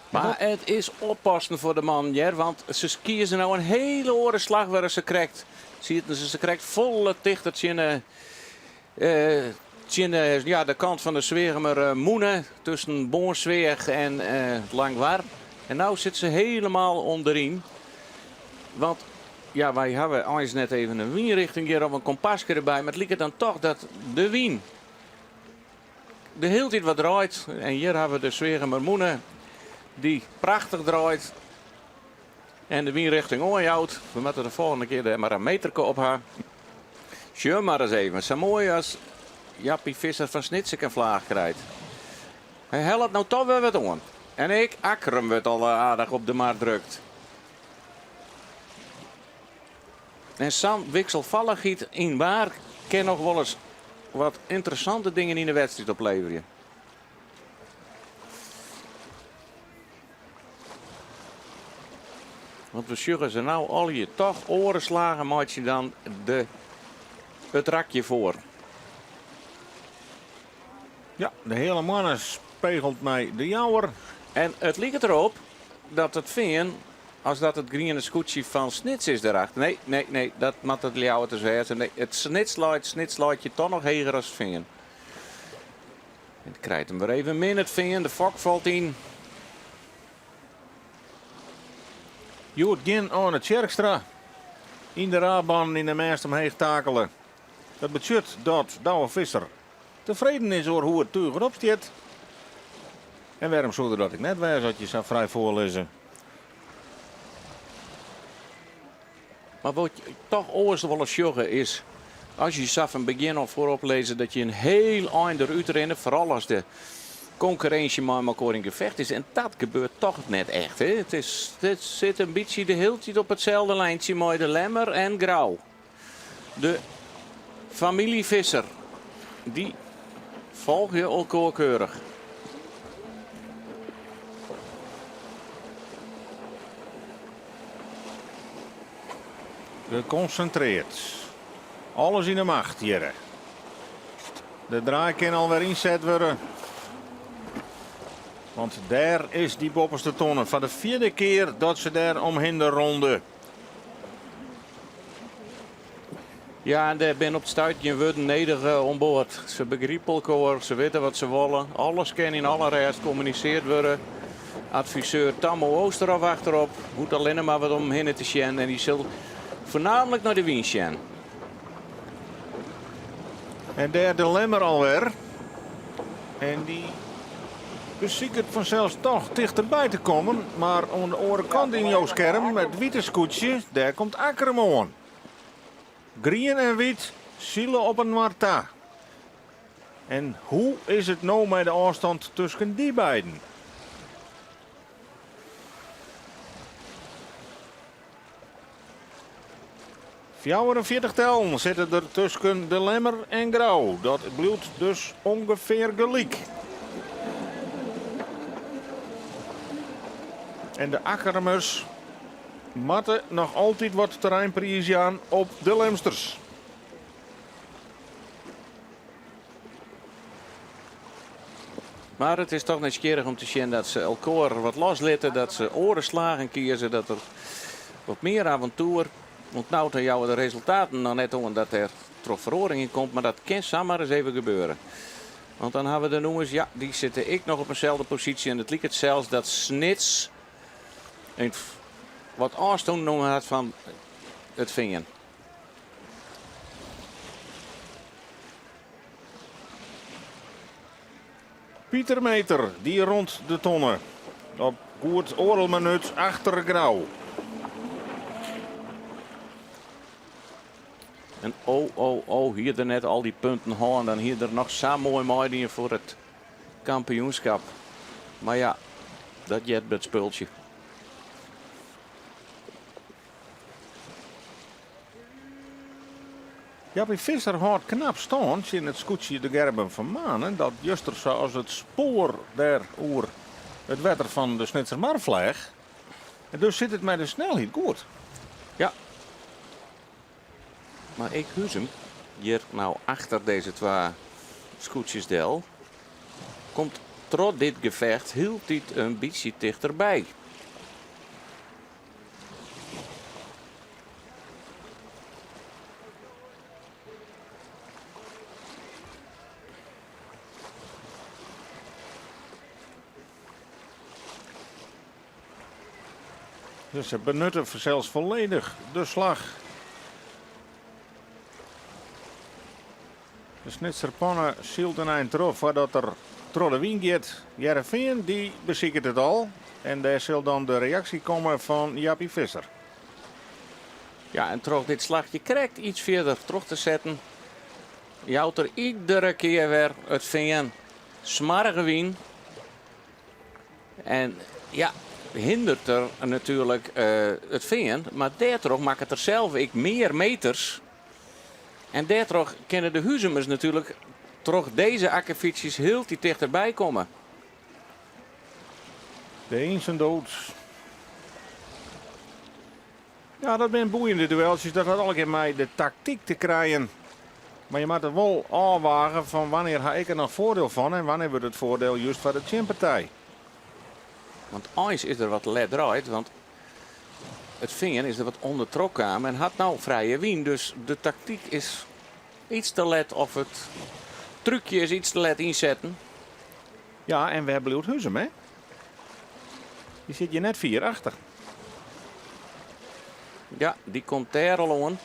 Mar it is oppassen foar de mannen hjir, want se kieze no in hiele oare slach wer as se krekt sieten se krekt folle tichter tsjin de, tsjin de, ja, de kant fan de Sweagemer mûne tusken Boarnsweach en Langwar. En no sitte se helemaal ûnderyn. Want ja, wy hawwe eins net even in wynrichting hjir of in kompaske derby, mar it liket dan toch dat de wyn de hiele tiid wat draait. En hjir hawwe we de Sweagemer mûne dy't prachtich draait en de wynrichting oanjout. We moatte de folgjende kear dêr mar in meterke op ha. Sjoch mar ris even, sa moai as Jappie Visser fan Snits ek in flaach krijt. Hy hellet no toch wer wat oan. En ek Akkrum wurdt al aardich op de mar drukt. En sa'n wikselfallichheid yn waar kin noch wolris wat ynteressante dingen yn de wedstriid opleverje. Want we sjogge se no allegear toch oare slagen meitsjen dan de, it rakje foar. Ja, de Heale Moanne spegelt nei De Jouwer. En it liket derop dat it Fean, as dat it griene skûtsje fan Snits is dêrachter. Nee, nee, nee, dat moat it Ljouwerters wêze. Nee, it Snits leit, Snits leit hjir toch noch heger as it Fean. En it krijt him wer even min, it Fean. De fok falt yn. Hjoed gjin Arne Tjerkstra yn de Raban yn de mêst omheech takele. Dat betsjut dat Douwe Visser tefreden is oer hoe't it túch derop stiet. En wêrom soe er dat ek net wêze as je sa frij foarlizze? Mar wat je toch oars wolle sjogge is, as je sa fan begjin al foarop lizze, dat je in hiel ein derút rinne, foaral as de konkurrinsje mei elkoar yn gefecht is. En dat gebeurt toch net echt. Hè? It, is, it sit in bytsje de hiele tiid op itselde lijntsje mei de Lemmer en Grou. De famylje Visser, dy folgje elkoar keurich. Gekonsintreard. Alles yn 'e macht hjirre. De draai kin alwer ynset wurde. Want dêr is dy boppeste tonne foar de fjirde kear dat se dêr omhinne ronde. Ja, en dêr binne op it stuit gjin wurden nedich oan board. Se begripe elkoar, se witte wat se wolle. Alles kin yn alle rêst kommuniseard wurde. Adviseur Tammo Oosterhof achterop hoecht allinne mar wat om him hinne te sjen en dy sil foarnaamlik nei de wyn sjen. En dêr de Lemmer alwer. En dy besiket fansels toch tichterby te kommen. Mar oan de oare kant yn jo skerm, it wite skûtsje, dêr komt Akkrum oan. Grien en wyt sile op inoar ta. En hoe is it no mei de ôfstân tusken dy beiden? 44 tellen sitte der tusken De Lemmer en Grou. Dat bliuwt dus ûngefear gelyk. En de Akkermers moatte noch altyd wat terrein priisjaan op de Lemsters. Mar it is toch nijsgjirrich om te sjen dat se elkoar wat loslitte, dat se oare slagen kieze, dat der wat mear avontoer. Want no dan jouwe de resultaten noch net oan dat der troch feroaring yn komt, mar dat kin samar ris even gebeure. Want dan hawwe we de nûmers, ja, dy sitte ek noch op deselde posysje. En it liket sels dat Snits in wat ôfstân nommen hat fan It Fean. Pieter Meeter, dy rûnt de tonne op goed oardel minút achter Grou. En oh, oh, oh, hie er net al dy punten hân, dan hie er noch sa moai meidien foar it kampioenskip. Mar ja, dat heart by it spultsje. Jappie Visser hâldt knap stân tsjin it skûtsje De Gerben van Manen dat juster sa as it spoar dêr oer it wetter fan de Snitsermar fleach. En dus sit it mei de snelheid goed. Ja. Mar ek Huzum, hjir no achter dizze twa skûtsjes del, komt troch dit gefecht hieltyd in bytsje tichterby. Dus se benutte fansels folledich de slach. De Snitser Panne sylt in ein troch foardat er troch de wyn giet. Hearrenfean dy besiket it al en dêr sil dan de reaksje komme fan Jappie Visser. Ja, en troch dit slachje krekt iets fierder troch te setten, jout er iedere kear wer It Fean smoarge wyn. En ja, hindert er natuerlik It Fean, mar dêrtroch makket er sels ek mear meters. En dêrtroch kinne de Huzumers natuerlik troch dizze akkefytsjes hieltyd tichterby komme. De een zijn dood. Ja, dat binne boeiende dueltsjes. Dat hat allegear mei de taktyk te krijen. Mar je moatte wol ôfwage fan wannear ha ik der noch foardiel fan en wannear wurdt it foardiel just foar de tsjinpartij. Want eins is der wat let draaid, want It Fean is der wat ûndertroch kaam en hat no frije wyn, dus de taktyk is iets te let of it trúkje is iets te let ynsetten. Ja, en wêr bliuwt Huzum, hè? Dy sit hjir net fier achter. Ja, dy komt dêr al oan.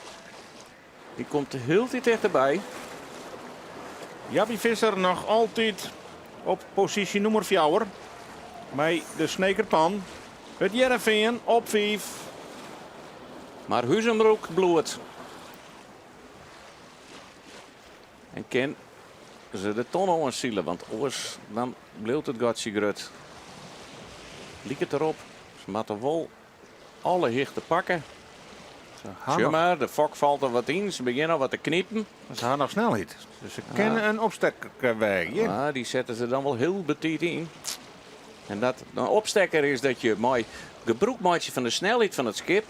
Dy komt hieltyd tichterby. Jappie Visser noch altyd op posysje nûmer fjouwer mei de Sneker Pan. It Hearrenfean op fiif. Mar Huzum rûkt bloed. En kin se de tonne oansile, want oars dan bliuwt it gatsje grut. Liket derop, se moatte wol alle hichte pakke. Sjoch mar, de fok falt der wat yn. Se begjinne al wat te knipen. Se ha noch snelheid, dus se kinne in opstekker weagje. Ja, dy sette se dan wol hiel betiid yn. En dat in opstekker is dat je mei gebrûk meitsje fan de snelheid fan it skip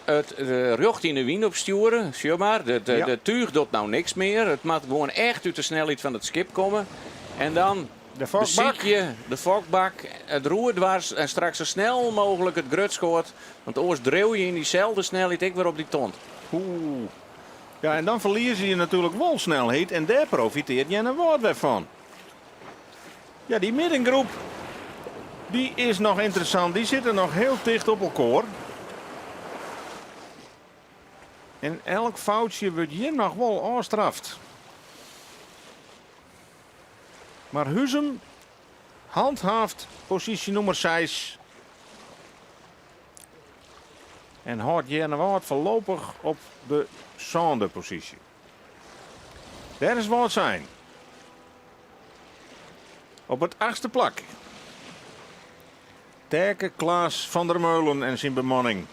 it rjocht yn de wyn opstjoere. Sjoch mar, de túch docht no niks mear. It moat gewoan echt út de snelheid fan it skip komme. En dan De fokbak. Besykje de fokbak, it roer dwers en straks sa snel mooglik it grutskoat. Want oars driuw je yn dyselde snelheid ek wer op dy ton. Oeh. Ja, en dan ferlieze je natuerlik wol snelheid en dêr profiteart Earnewâld wer fan. Ja, dy middengroep dy is noch ynteressant. Dy sitte noch hiel ticht op elkoar. En elk foutsje wurdt hjir noch wol ôfstraft. Mar Huzum handhaaft posysje nûmer seis en hâldt Earnewâld foarlopich op de sânde posysje. Dêr is Wâldsein op it achtste plak. Taeke Klaas van der Meulen en syn bemanning.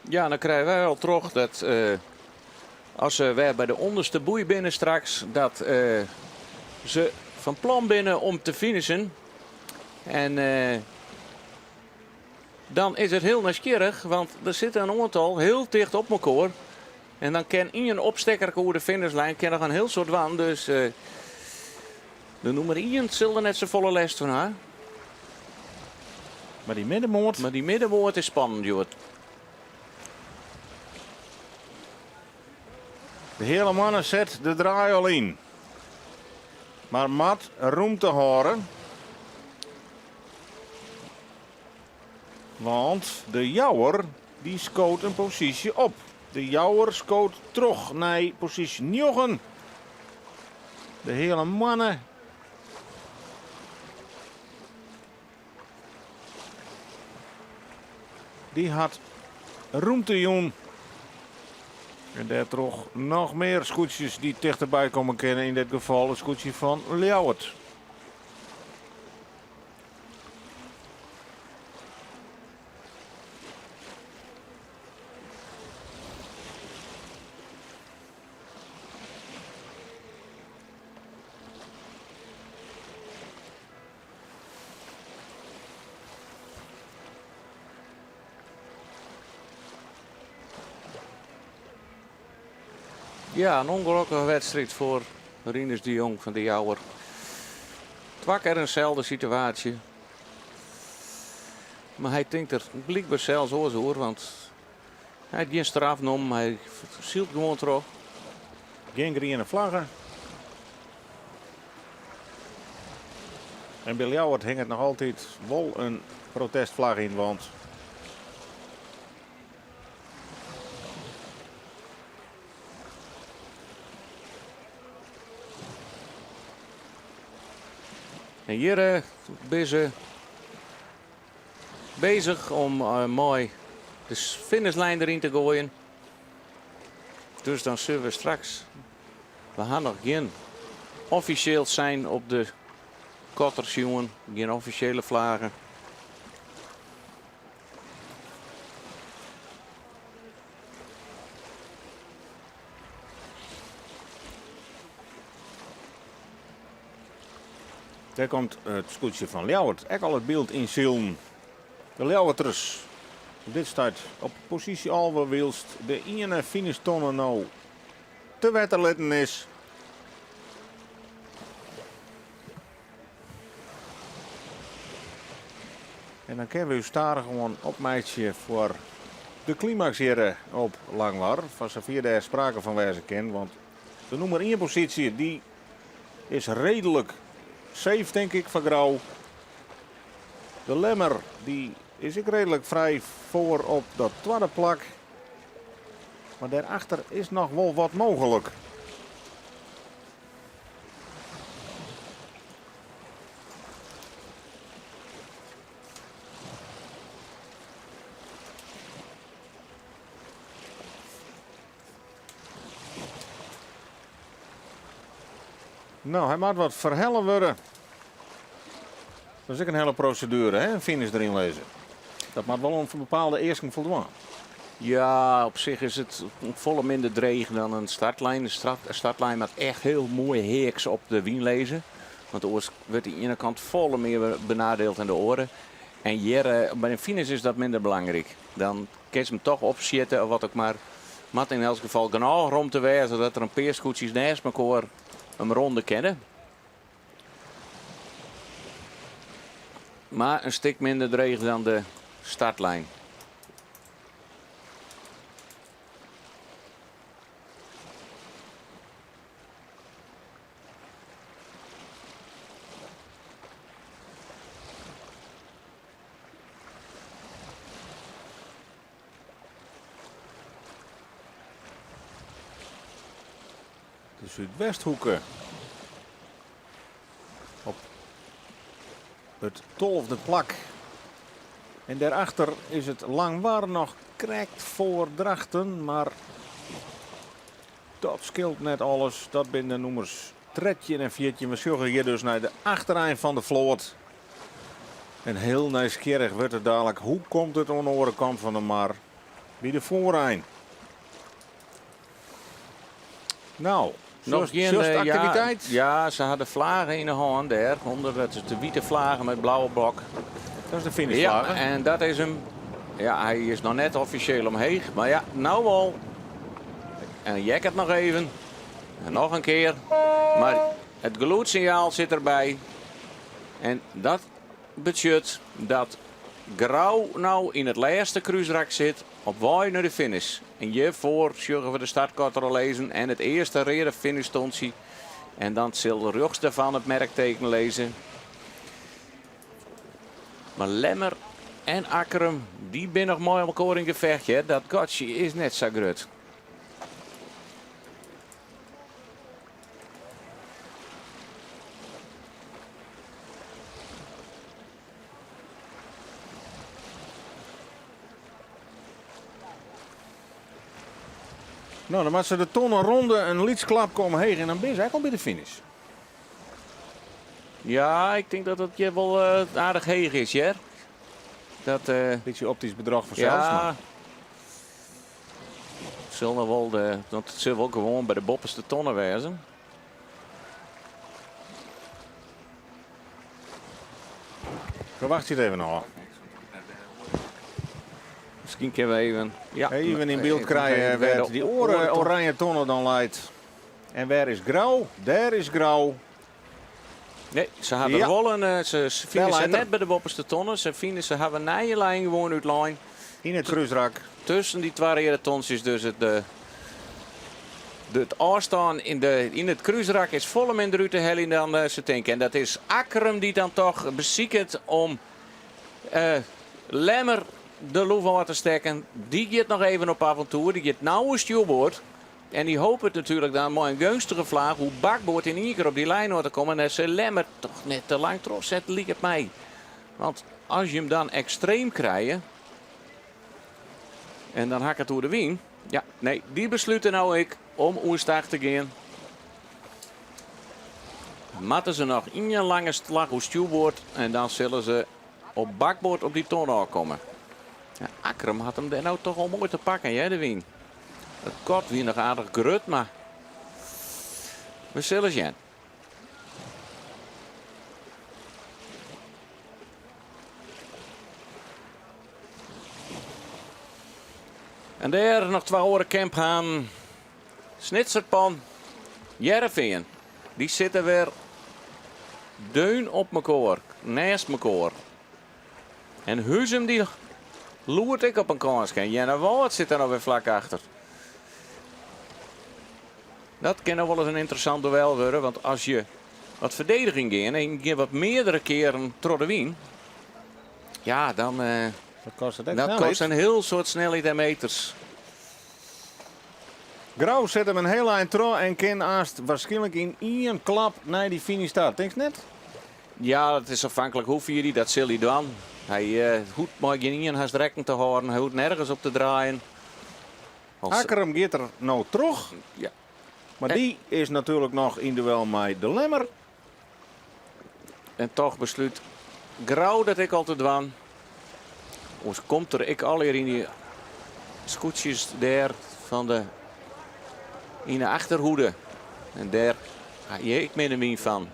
Ja, dan krije wy al troch dat as se wer by de ûnderste boei binne straks, dat se fan plan binne om te finishen. En dan is it hiel nijsgjirrich, want der sitte in oantal hiel ticht op mekoar. En dan kin ien opstekker oer de finishlijn kin noch in hiel soad dwaan. Dus de nûmer ien sil der net safolle lêst fan ha. Mar dy middenmoat. Mar dy middenmoat is spannend, hjoed. De Heale Moanne set de draai al yn, mar moat rûmte hâlde. Want de Jouwer dy skoot in posysje op. De Jouwer skoot troch nei posysje njoggen. De Heale Moanne dy hat rûmte jûn. En dêrtroch noch mear skûtsjes dy't tichterby komme kinne, yn dit gefal it skûtsje fan Ljouwert. Ja, in ûngelokkige wedstriid foar Rinus de Jong fan De Jouwer. Twa kear inselde situaasje. Mar hy tinkt der blykber sels oars oer, want hy hat gjin straf nommen. Hy sylt gewoan troch. Gjin griene flagge. En by Ljouwert hinget noch altyd wol in protestflagge yn, want En hjir binne se bezich om mei de finishlijn deryn te goaien. Dus dan sille we straks. We ha noch gjin offisjeel sein op de kotter sjoen, gjin offisjele flagge. Dêr komt it skûtsje fan Ljouwert ek al it byld yn silen. De Ljouwerters op dit stuit op posysje 11, wylst de iene finishtonne no te wetter litten is. En dan kinne we ús stadichoan opmeitsje foar de klimaks hjir op Langwar. Foar safier dêr sprake fan wêze kin, want de nûmer ien posysje dy is reedlik safe, tink ik, foar Grou. De Lemmer dy is ek reedlik frij foar op dat twadde plak. Mar dêrachter is noch wol wat mooglik. No, hy moat wat ferhelle wurde. Dat is ek in hiele proseduere, hè, in finish deryn lizze. Dat moat wol oan bepaalde easken foldwaan. Ja, op sich is it folle minder dreech dan in startlijn. De startlijn moat echt hiel moai heaks op de wyn lizze. Want oars wurdt de iene kant folle mear benadeeld dan de oare. En hjir eh, by in finish is dat minder belangryk. Dan kinst him toch opsjitte of wat ek mar. Moat yn elts gefal genôch romte wêze dat der in pear skûtsjes nêst mekoar him ronde kinne. Mar in stik minder dreech dan de startlijn. De Súdwesthoeke op it tolfde plak. En dêrachter is it Langwar noch krekt foar Drachten, mar dat skeelt net alles. Dat binne de nûmers 13 en 14. We sjogge hjir dus nei de achterein fan de float. En hiel nijsgjirrich wurdt it dalik. Hoe komt it oan de oare kant fan de mar by de foarein? No, Noch gjin sjochst aktiviteit? Ja, ja, se ha de flage yn de hân dêr. Under, dat is de wite flage mei it blauwe blok. Dat is de finishflage. Ja, en dat is him. Ja, hy is noch net offisjeel omheech, mar ja, no wol. En jekket noch even. En noch in kear. Mar it gelûdssinjaal sit derby. En dat betsjut dat Grou no yn it lêste krúsrak sit op wei nei de finish. En hjirfoar sjogge we de startkotter al lizzen en it earste reade finishtontsje. En dan sil rjochts dêrfan it merkteken lizze. Mar Lemmer en Akkrum, dy binne noch mei elkoar yn gefecht hear. Dat gatsje is net sa grut. No, dan moat se de tonne ronde in lyts klapke omheech en dan binne se ek al by de finish. Ja, ik tink dat it hjir wol aardich heech is, hear. Dat, Bytsje optysk bedroch fansels. Ja. Mar. It sil noch wol de, want it sil wol gewoan by de boppeste tonne wêze. We wachtsje it even ôf. Miskien kinne we even, ja, Even yn byld krije wêr't dy oare oranje tonne dan leit. En wêr is Grou? Dêr is Grou. Nee, se ha der wol in. Se fine se net by de boppeste tonne. Se fine se hawwe in nije lijn gewoan útlein. Yn it krúsrak. Tusken dy twa reade tontsjes dus it de it ôfstân yn de yn it krúsrak is folle minder út te heljen dan se tinke. En dat is Akkrum dy't dan toch besiket om Lemmer de loef ôf te stekken. Dy giet noch even op avontoer. Dy giet no oer stjoerboard. En dy hopet natuerlik dan mei in geunstige flaach oer bakboard yn ien kear op dy lijn oan te kommen. En sil Lemmer toch net te lang trochsette, liket my. Want as je him dan ekstreem krije en dan hak it oer de wyn. Ja, nee, dy beslute no ek om oerstach te gean. Moatte se noch ien lange slach oer stjoerboard en dan sille se op bakboard op dy ton ôfkomme. Ja, Akkrum hat him dêr no toch al moai te pakken, hear, de wyn. It gat wie noch aardich grut, mar we sille sjen. En dêr noch twa oare kemphanen. Snitserpan, Hearrenfean. Dy sitte wer deun op mekoar, nêst mekoar. En Huzum dy loert ek op in kânske. En Earnewâld sit der noch wer flak achter. Dat kin noch wolris in ynteressant duel wurde, want as je wat ferdediging gean en je gean wat meardere kearen troch de wyn, ja, dan Dat kostet ek dat snelheid. kost in hiel soad snelheid en meters. Grou set him in hiel ein troch en kin aanst waarskynlik yn ien klap nei dy finish ta. Tinkst net? Ja, it is afhanklik hoe fier hy dat sil hy dwaan. Hy hoecht mei gjin ien hast rekken te hâlden. Hy hoecht nergens op te draaien. Akkrum giet der no troch. Ja. Mar dy is natuerlik noch yn duel mei de Lemmer. En toch beslút Grou dat ek al te dwaan. Oars komt er ek allegear yn dy skûtsjes dêr fan de yn de achterhoede. En dêr ha je ek minder wyn fan.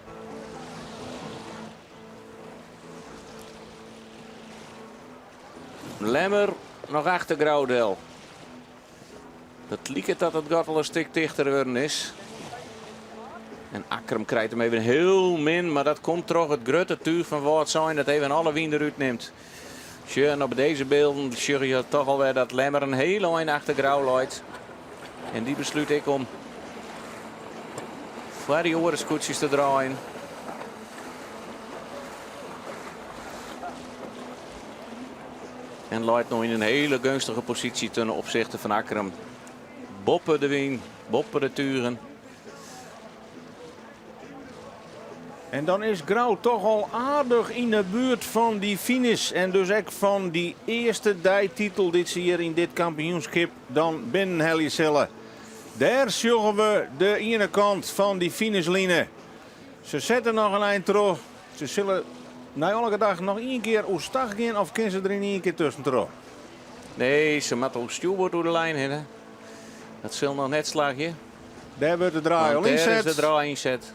Lemmer noch achter Grou del. Dat liket dat it gat al in stik tichter wurden is. En Akkrum krijt him even hiel min, mar dat komt troch it grutte túch fan Wâldsein dat even alle wyn derút nimt. Sjoch, en op dizze bylden sjogge je toch alwer dat Lemmer in hiel ein achter Grou leit. En dy beslút ek om foar dy oare skûtsjes te draaien. En leit no yn in hiele geunstige posysje ten opsichte fan Akkrum. Boppe de wyn, boppe de tugen. En dan is Grou toch al aardich yn de buert fan dy finish. En dus ek fan dy earste deititel dy't se hjir yn dit kampioenskip dan binnenhelje sille. Dêr sjogge we de iene kant fan dy finishline. Se sette noch in ein troch. Se sille nei alle gedachten noch ien kear oerstach gean of kin se der yn ien kear tuskentroch? Nee, se moatte oer stjoerboard oer de lijn hinne. Dat sil noch net slagje. Dêr wurdt de draai al ynset. Dêr is de draai ynset.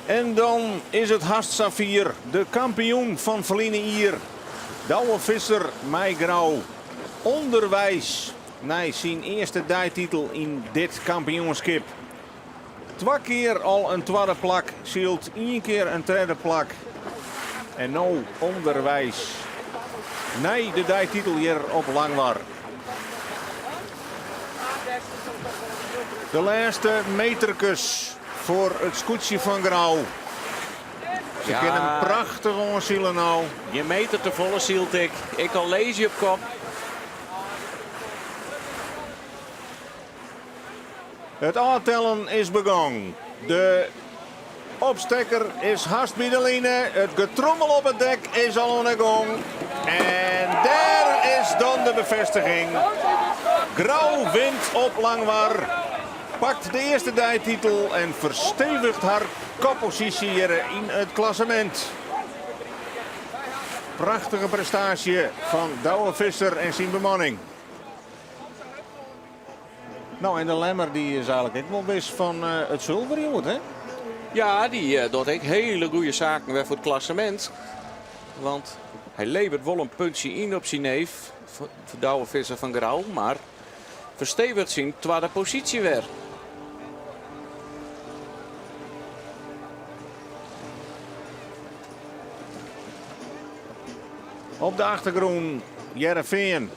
En dan is it hast safier. De kampioen fan ferline jier, Douwe Visser mei Grou, ûnderweis nei syn earste deititel yn dit kampioenskip. Twa kear al in twadde plak, syld ien kear in tredde plak. En no ûnderweis. Nei de deititel hjir op Langwar. De lêste meterkes foar it skûtsje fan Grou. Se Ja. kinne him prachtich oansile no. Gjin meter te folle sylt ik. Ik al lazy op kop. It ôftellen is begûn. De opstekker is hast by de line. It getrommel op it dek is al oan 'e gong. En dêr is dan de befêstiging. Grou wint op Langwar, pakt de earste deititel en fersteviget har kopposysje hjir yn it klassemint. Prachtige prestaasje fan Douwe Visser en syn bemanning. No, en de Lemmer dy is eigenlik ek wol wis fan it sulver hjoed, hè? Ja, dy docht ek hiele goede saken wer foar it klassemint. Want hy leveret wol in puntsje yn op syn neef, Douwe Visser fan Grou, mar fersteviget syn twadde posysje wer. Op de achtergrûn Hearrenfean,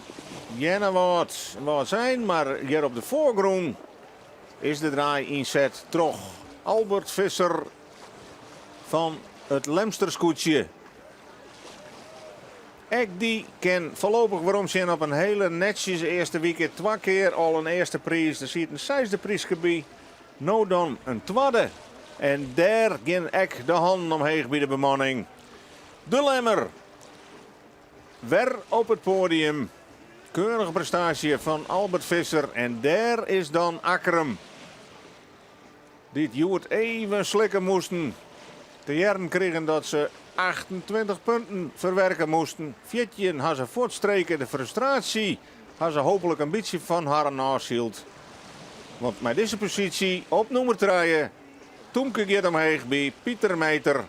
Earnewâld, Wâldsein, mar hjir op de foargrûn is de draai ynset troch Albert Visser fan it Lemster skûtsje. Ek dy kin foarlopich werom sjen op in hiele netsjes earste wike. Twa kear al in earste priis, der siet in seisde pryske by. No dan in twadde en dêr gean ek de hannen omheech by de bemanning. De Lemmer wer op it poadium. Keurige prestaasje fan Albert Visser en dêr is dan Akkrum. Dy't hjoed even slikke moasten. Te hearren krigen dat se 28 punten ferwerke moasten. 14 ha se fuortstreke. De frustraasje ha se hooplik in bytsje fan harren ôfsyld. Want mei dizze posysje op nûmer trije, Tomke giet omheech by Pieter Meter,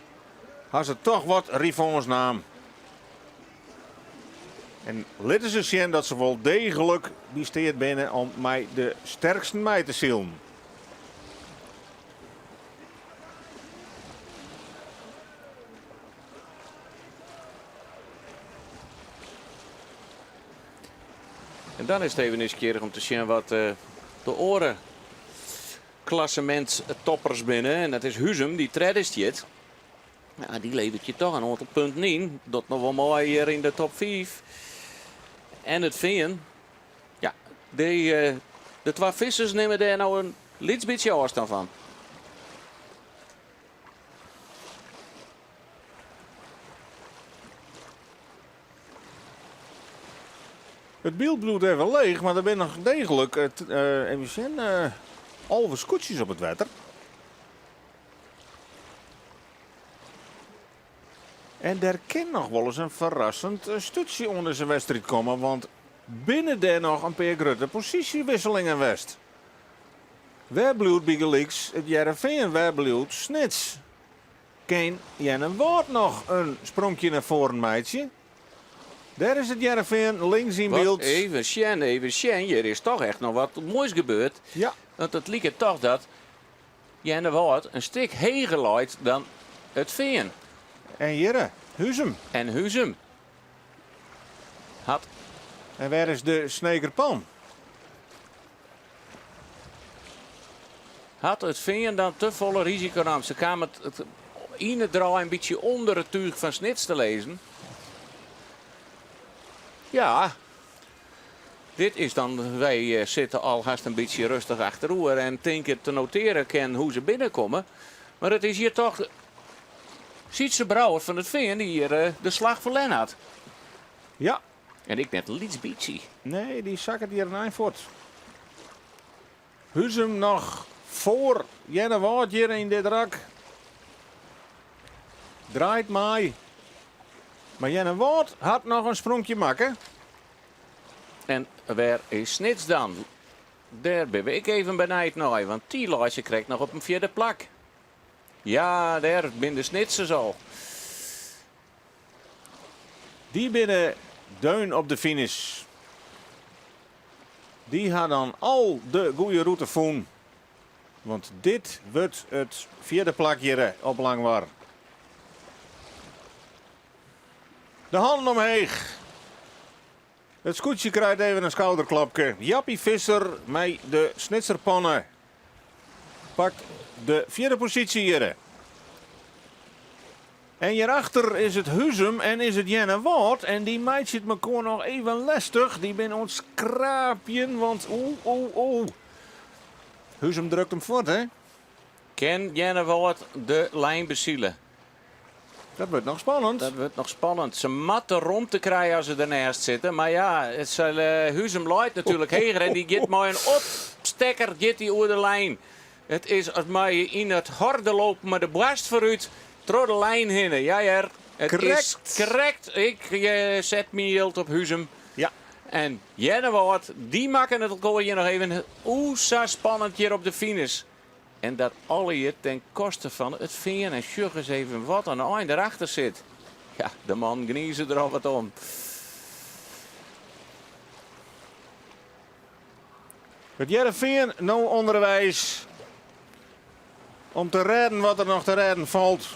ha se toch wat revâns naam. En litte se sjen dat se wol deeglik by steat binne om mei de sterksten mei te silen. En dan is it even nijsgjirrich om te sjen wat de oare klassemintstoppers binne. En dat is Huzum, dy't tredde stiet. Ja, dy leveret je toch in oantal punten yn. Docht noch wol mei hjir yn de top 5. En it Fean. Ja, de, de twa Vissers nimme dêr no in lyts bytsje ôfstân fan. It byld bliuwt even leech, mar der binne noch deeglik, even sjen, 11 skûtsjes op it wetter. En der kin noch wolris in ferrassend stútsje oan dizze wedstriid komme, want binne dêr noch in pear grutte posysjewisselingen west? Wêr bliuwt bygelyks it Hearrenfean, wêr bliuwt Snits? Kin Earnewâld noch in spronkje nei foaren meitsje? Dêr is it Hearrenfean links yn Wat byld. even sjen, even sjen. Hjir is toch echt noch wat moais gebeurd. Ja. Want it liket toch dat Earnewâld in stik heger leit dan it Fean. En hjirre, Huzum. En Huzum hat. En wêr is de Snekerpan? Hat it Fean dan te folle risiko naam? Se kaam it, it yn it draai in bytsje ûnder it túch fan Snits te lizzen. Ja, dit is dan, wy eh, sitte al hast in bytsje rêstich achteroer en tinke te notearjen kin hoe se binnenkomme. Mar it is hjir toch Sietse Brouwer fan it Fean dy't hjir eh, de slach ferlern hat. Ja. En ek net in lyts bytsje. Nee, dy sakket hjir in ein fuort. Huzum noch foar Earnewâld hjir yn dit rak. Draait mei. Mar Earnewâld hat noch in spronkje makke. En wêr is Snits dan? Dêr bin ik even benijd nei, want dy leit se krekt noch op in fjirde plak. Ja, dêr binne de Snitsers al. Dy binne deun op de finish. Dy ha dan al de goede rûte fûn. Want dit wurdt it fjirde plak hjir op Langwar. De hannen omheech. It skûtsje krijt even in skouderklapke. Jappie Visser mei de Snitserpanne pakt de fjirde posysje hjirre. En hjirachter is it Huzum en is it Earnewâld en dy meitsje it mekoar noch even lestich. Dy binne oan it skraapjen, want oeh, oeh, oeh. Huzum drukt him fuort, hè? Kin Earnewâld de lijn besile? Dat wurdt noch spannend. Dat wurdt noch spannend. Se moatte romte krije as se dernêst sitte. Mar ja, it sil, Huzum leit natuerlik heger en dy giet mei in opstekker giet dy oer de lijn. It is as mei je yn it horde lopen mei de boarst foarút troch de lijn hinne. Ja hear, it is krekt. Ik set myn jild op Huzum. Ja. En Earnewâld, dy makken it elkoar hjir noch even oe sa spannend hjir op de finish. En dat allegear ten koste fan it Fean. En sjoch ris even wat in ein derachter sit. Ja, de mannen gnize der al wat om. It Hearrenfean no ûnderweis om te rêden wat der noch te rêden falt.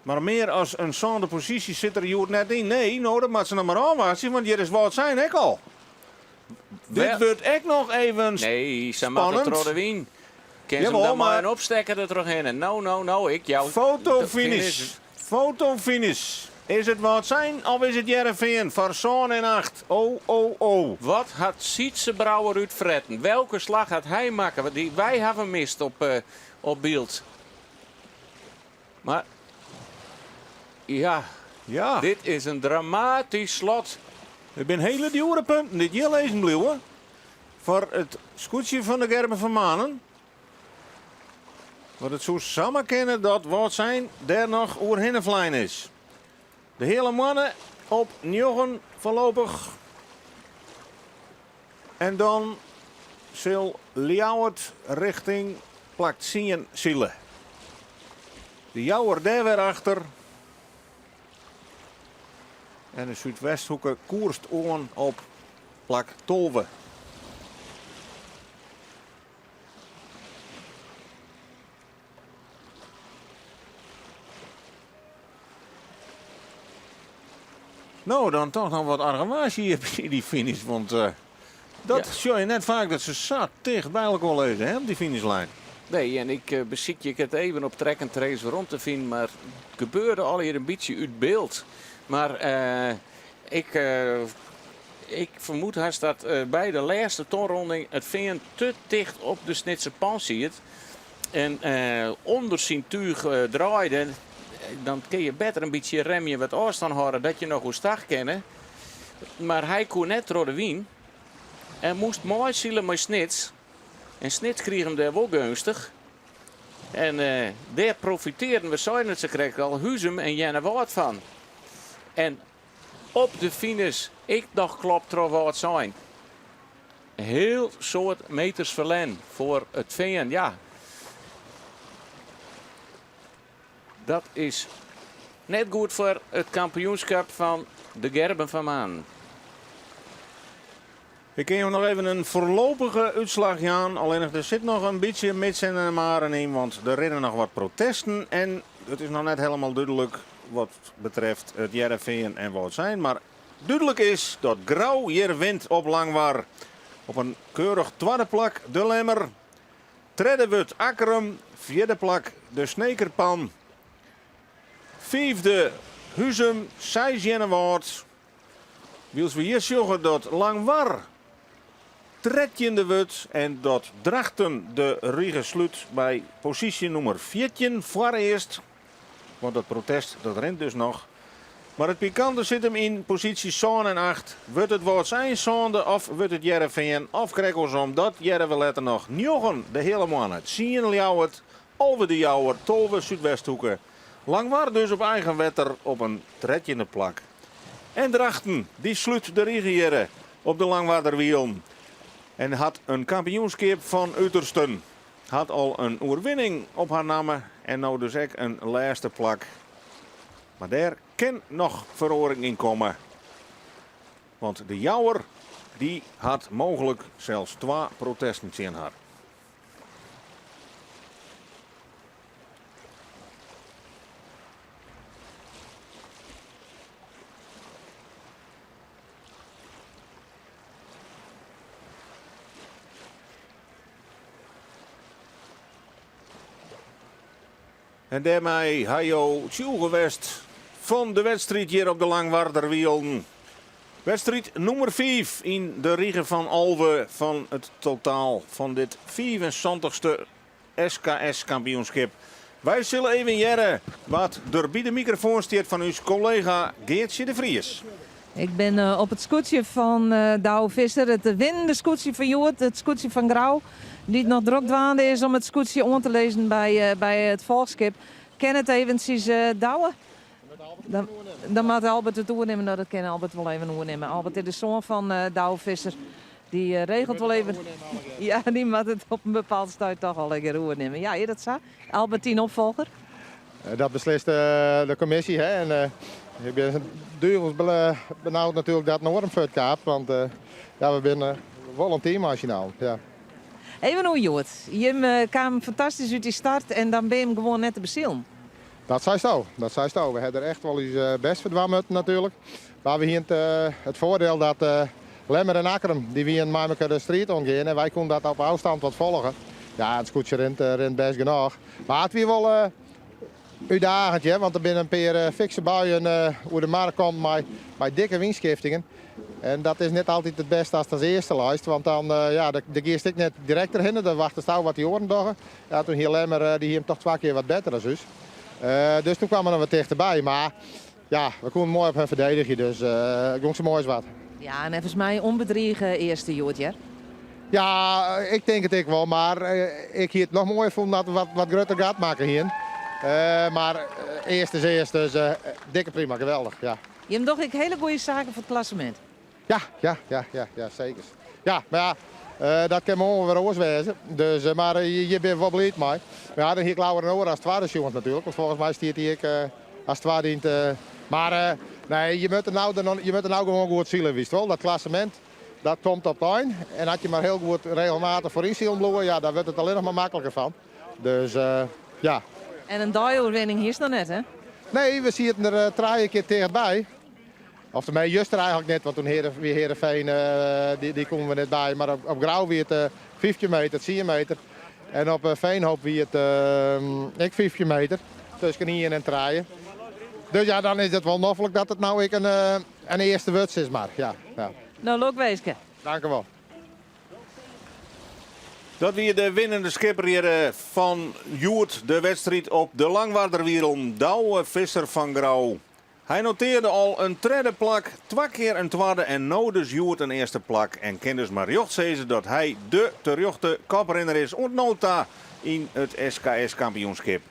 Mar mear as in sânde posysje sit der hjoed net yn. Nee, no dat moat se noch mar ôfwachtsje, want hjir is Wâldsein ek al. Dit wurdt ek noch even Nee, se moatte spannend. troch de wyn. Kin se him Jawol, dan mei mar in opstekker der trochhinne? No, no, no, ik jou Fotofinish. Fotofinish. Is it Wâldsein of is it Hearrenfean foar sân en acht? O, o, o. Wat hat Sytze Brouwer útfretten? Welke slach hat hy makke? Want dy, wy hawwe mist op, op byld. Mar ja, Ja. dit is in dramatysk slot. It binne hiele djoere punten dy't hjir lizzen bliuwe foar it skûtsje fan de Gerben van Manen. Want it soe samar kinne dat Wâldsein dêr noch oerhinne flein is. De Heale Moanne op njoggen foarlopich. En dan sil Ljouwert richting plak tsien sile. De Jouwer dêr wer achter. En de Súdwesthoeke koerst oan op plak 12. No, dan toch noch wat argewaasje hjir by dy finish. Want eh, dat Ja. sjoch je net faak dat se sa ticht by elkoar lizze, hè, op dy finishlijn. Nee, en ik besykje it even op track and trace werom te finen, mar it gebeurde allegear in bytsje út byld. Mar ik fermoed hast dat by de lêste tonronding it Fean te ticht op de Snitser Pan siet en ûnder syn túch draaide. Dan kin je better in bytsje remje, wat ôfstân hâlde, dat je noch oerstach kinne. Mar hy koe net troch de wyn en moast meisile mei Snits. En Snits krige him dêr wol geunstich. En dêr profitearren, we seinen it sakrekt al, Huzum en Earnewâld fan. En op de finish ek noch klopt troch Wâldsein. Hiel soad meters ferlern foar it Fean, ja. Dat is net goed foar it kampioenskip fan de Gerben van Manen. Ik kin jo noch even in foarlopige útslach jaan. Allinnich der sit noch in bytsje mits en maren yn, want der rinne noch wat protesten en it is noch net helemaal dúdlik wat betreft it Hearrenfean en Wâldsein. Mar dúdlik is dat Grou hjir wint op Langwar. Op in keurich twadde plak De Lemmer. Tredde wurdt Akkrum, fjirde plak de Snekerpan. Fiifde Huzum, seis Earnewâld. Wylst we hjir sjogge dat Langwar trettjinde wurdt en dat Drachten de rige slút by posysje nûmer 14 foarearst. Want dat protest dat rint dus noch. Mar it pikante sit him yn posysje sân en acht. Wurdt it Wâldsein sânde of wurdt it Hearrenfean of krekt oarsom? Dat hearre we letter noch. Njoggen de Heale Moanne, tsien Ljouwert, 11 de Jouwer, 12 Súdwesthoeke. Langwar dus op eigen wetter op in trettjinde plak. En Drachten, dy slút de rige hjirre op de Langwarderwielen. En hat in kampioenskip fan utersten. Hat al in oerwinning op har namme en no dus ek in lêste plak. Mar dêr kin noch feroaring yn komme. Want de Jouwer dy hat mooglik sels twa protesten tsjin har. En dêrmei ha jo tsjûge west fan de wedstriid hjir op de Langwarderwielen. Wedstriid nûmer 5 yn de rige fan 11 fan it totaal fan dit 75ste SKS-kampioenskip. Wy sille even hearre wa't der by de mikrofoan stiet fan ús kollega Geartsje de Vries. Ik bin op it skûtsje fan Douwe Visser, it winnende skûtsje fan hjoed, it skûtsje fan Grou, dy't noch drok dwaande is om it skûtsje oan te lizzen by it folchskip. Kin it eventsjes, Douwe? Dan moat Albert it oernimme. No, dat kin Albert wol even oernimme. Albert is de soan fan Douwe Visser. Dy regelt wol even. Ja, dy moat it op in bepaald stuit toch al even oernimme. Ja, is dat sa? Albert, dyn opfolger? Dat beslist de kommisje. Hè? En ik bin duvels benaud natuerlik dat in oar him fuortkaapt. Want ja, we binne wol in team as je nou. Ja. Even oer hjoed. Jim kamen fantastysk út dy start en dan bin jim gewoan net te besilen. Dat seisto, dat seisto. We hawwe der echt wol ús bêst foar dwaan moatten natuerlik. Mar we hiene it foardiel dat Lemmer en Akkrum, dy wienen mei mekoar de striid oangean en wy koenen dat op ôfstân wat folge. Ja, it skûtsje rint, rint bêst genôch. Mar it wie wol útdagend, hear, want der binne in pear fikse buien oer de mar kommen mei, mei dikke wynskiftingen. En dat is net altyd it bêste ast as earste leist, want dan, ja, dan giest ek net direkt derhinne, dan wachtest ôf wat dy oaren dogge. Ja, toen hie Lemmer, dy hie him toch twa kear wat better as ús. Dus toen kwam er noch wat tichterby. Mar ja, we koenen moai op hun ferdedigje, dus it gong sa moai as wat. Ja, en neffens my ûnbedrige earste hjoed, hear. Ja, ik tink it ek wol, mar ik hie it noch moaier fûn dat we wat, wat grutter gat makke hienen. Mar earst is earst, dus dikke prima, geweldich, ja. Jim dogge ek hiele goede saken foar it klassemint. Ja, ja, ja, ja, ja, seker. Ja, mar ja, dat kin moarn wer oars wêze. Dus, mar hjir binne we wol bliid mei. Mar ja, dan hie ik leaver in oar as twadde sjoen natuerlik, want folgens my stiet hy ek as twadde yn it. Mar nee, je moatte no, je moatte no gewoan goed sile, witst wol. Dat klassemint, dat komt op it ein. En as je mar hiel goed regelmatich foaryn silen bliuwe, ja, dan wurdt it allinnich mar makliker fan. Dus ja. En in deioerwinning hiest noch net, hè? Nee, we sieten der trije kear tichtby. Of tenminste, juster eigenlik net, want toen wie Heerenveen, dy koenen we net by. Mar op Grou wie it 15 meter, 10 meter. En op Veenhoop wie it ek 15 meter, tusken ien en trije. Dus ja, dan is it wol noflik dat it no ek in earste wurdt, sis mar. Ja, ja. No, lokwinske. Dank u wol. Dat wie de winnende skipper hjir fan hjoed, de wedstriid op de Langwarderwielen, Douwe Visser fan Grou. Hy notearde al in tredde plak, twa kear in twadde en no dus hjoed in earste plak en kin dus mei rjocht sizze dat hy de terjochte koprinner is oant no ta yn it SKS-kampioenskip.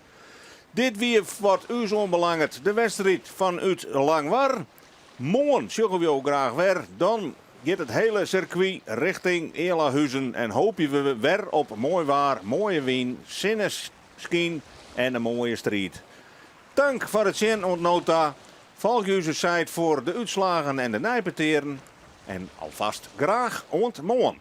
Dit wie wat ús oanbelanget de wedstriid fanút Langwar. Moarn sjogge we jo graach wer. Dan giet it hiele sirkwy richting Ealahuzen en hoopje we wer op moai waar, moaie wyn, sinneskyn en in moaie striid. Tank foar it sjen oant no ta. Folgje ús site foar de útslagen en de neipetearen. En alfêst graach oant moarn.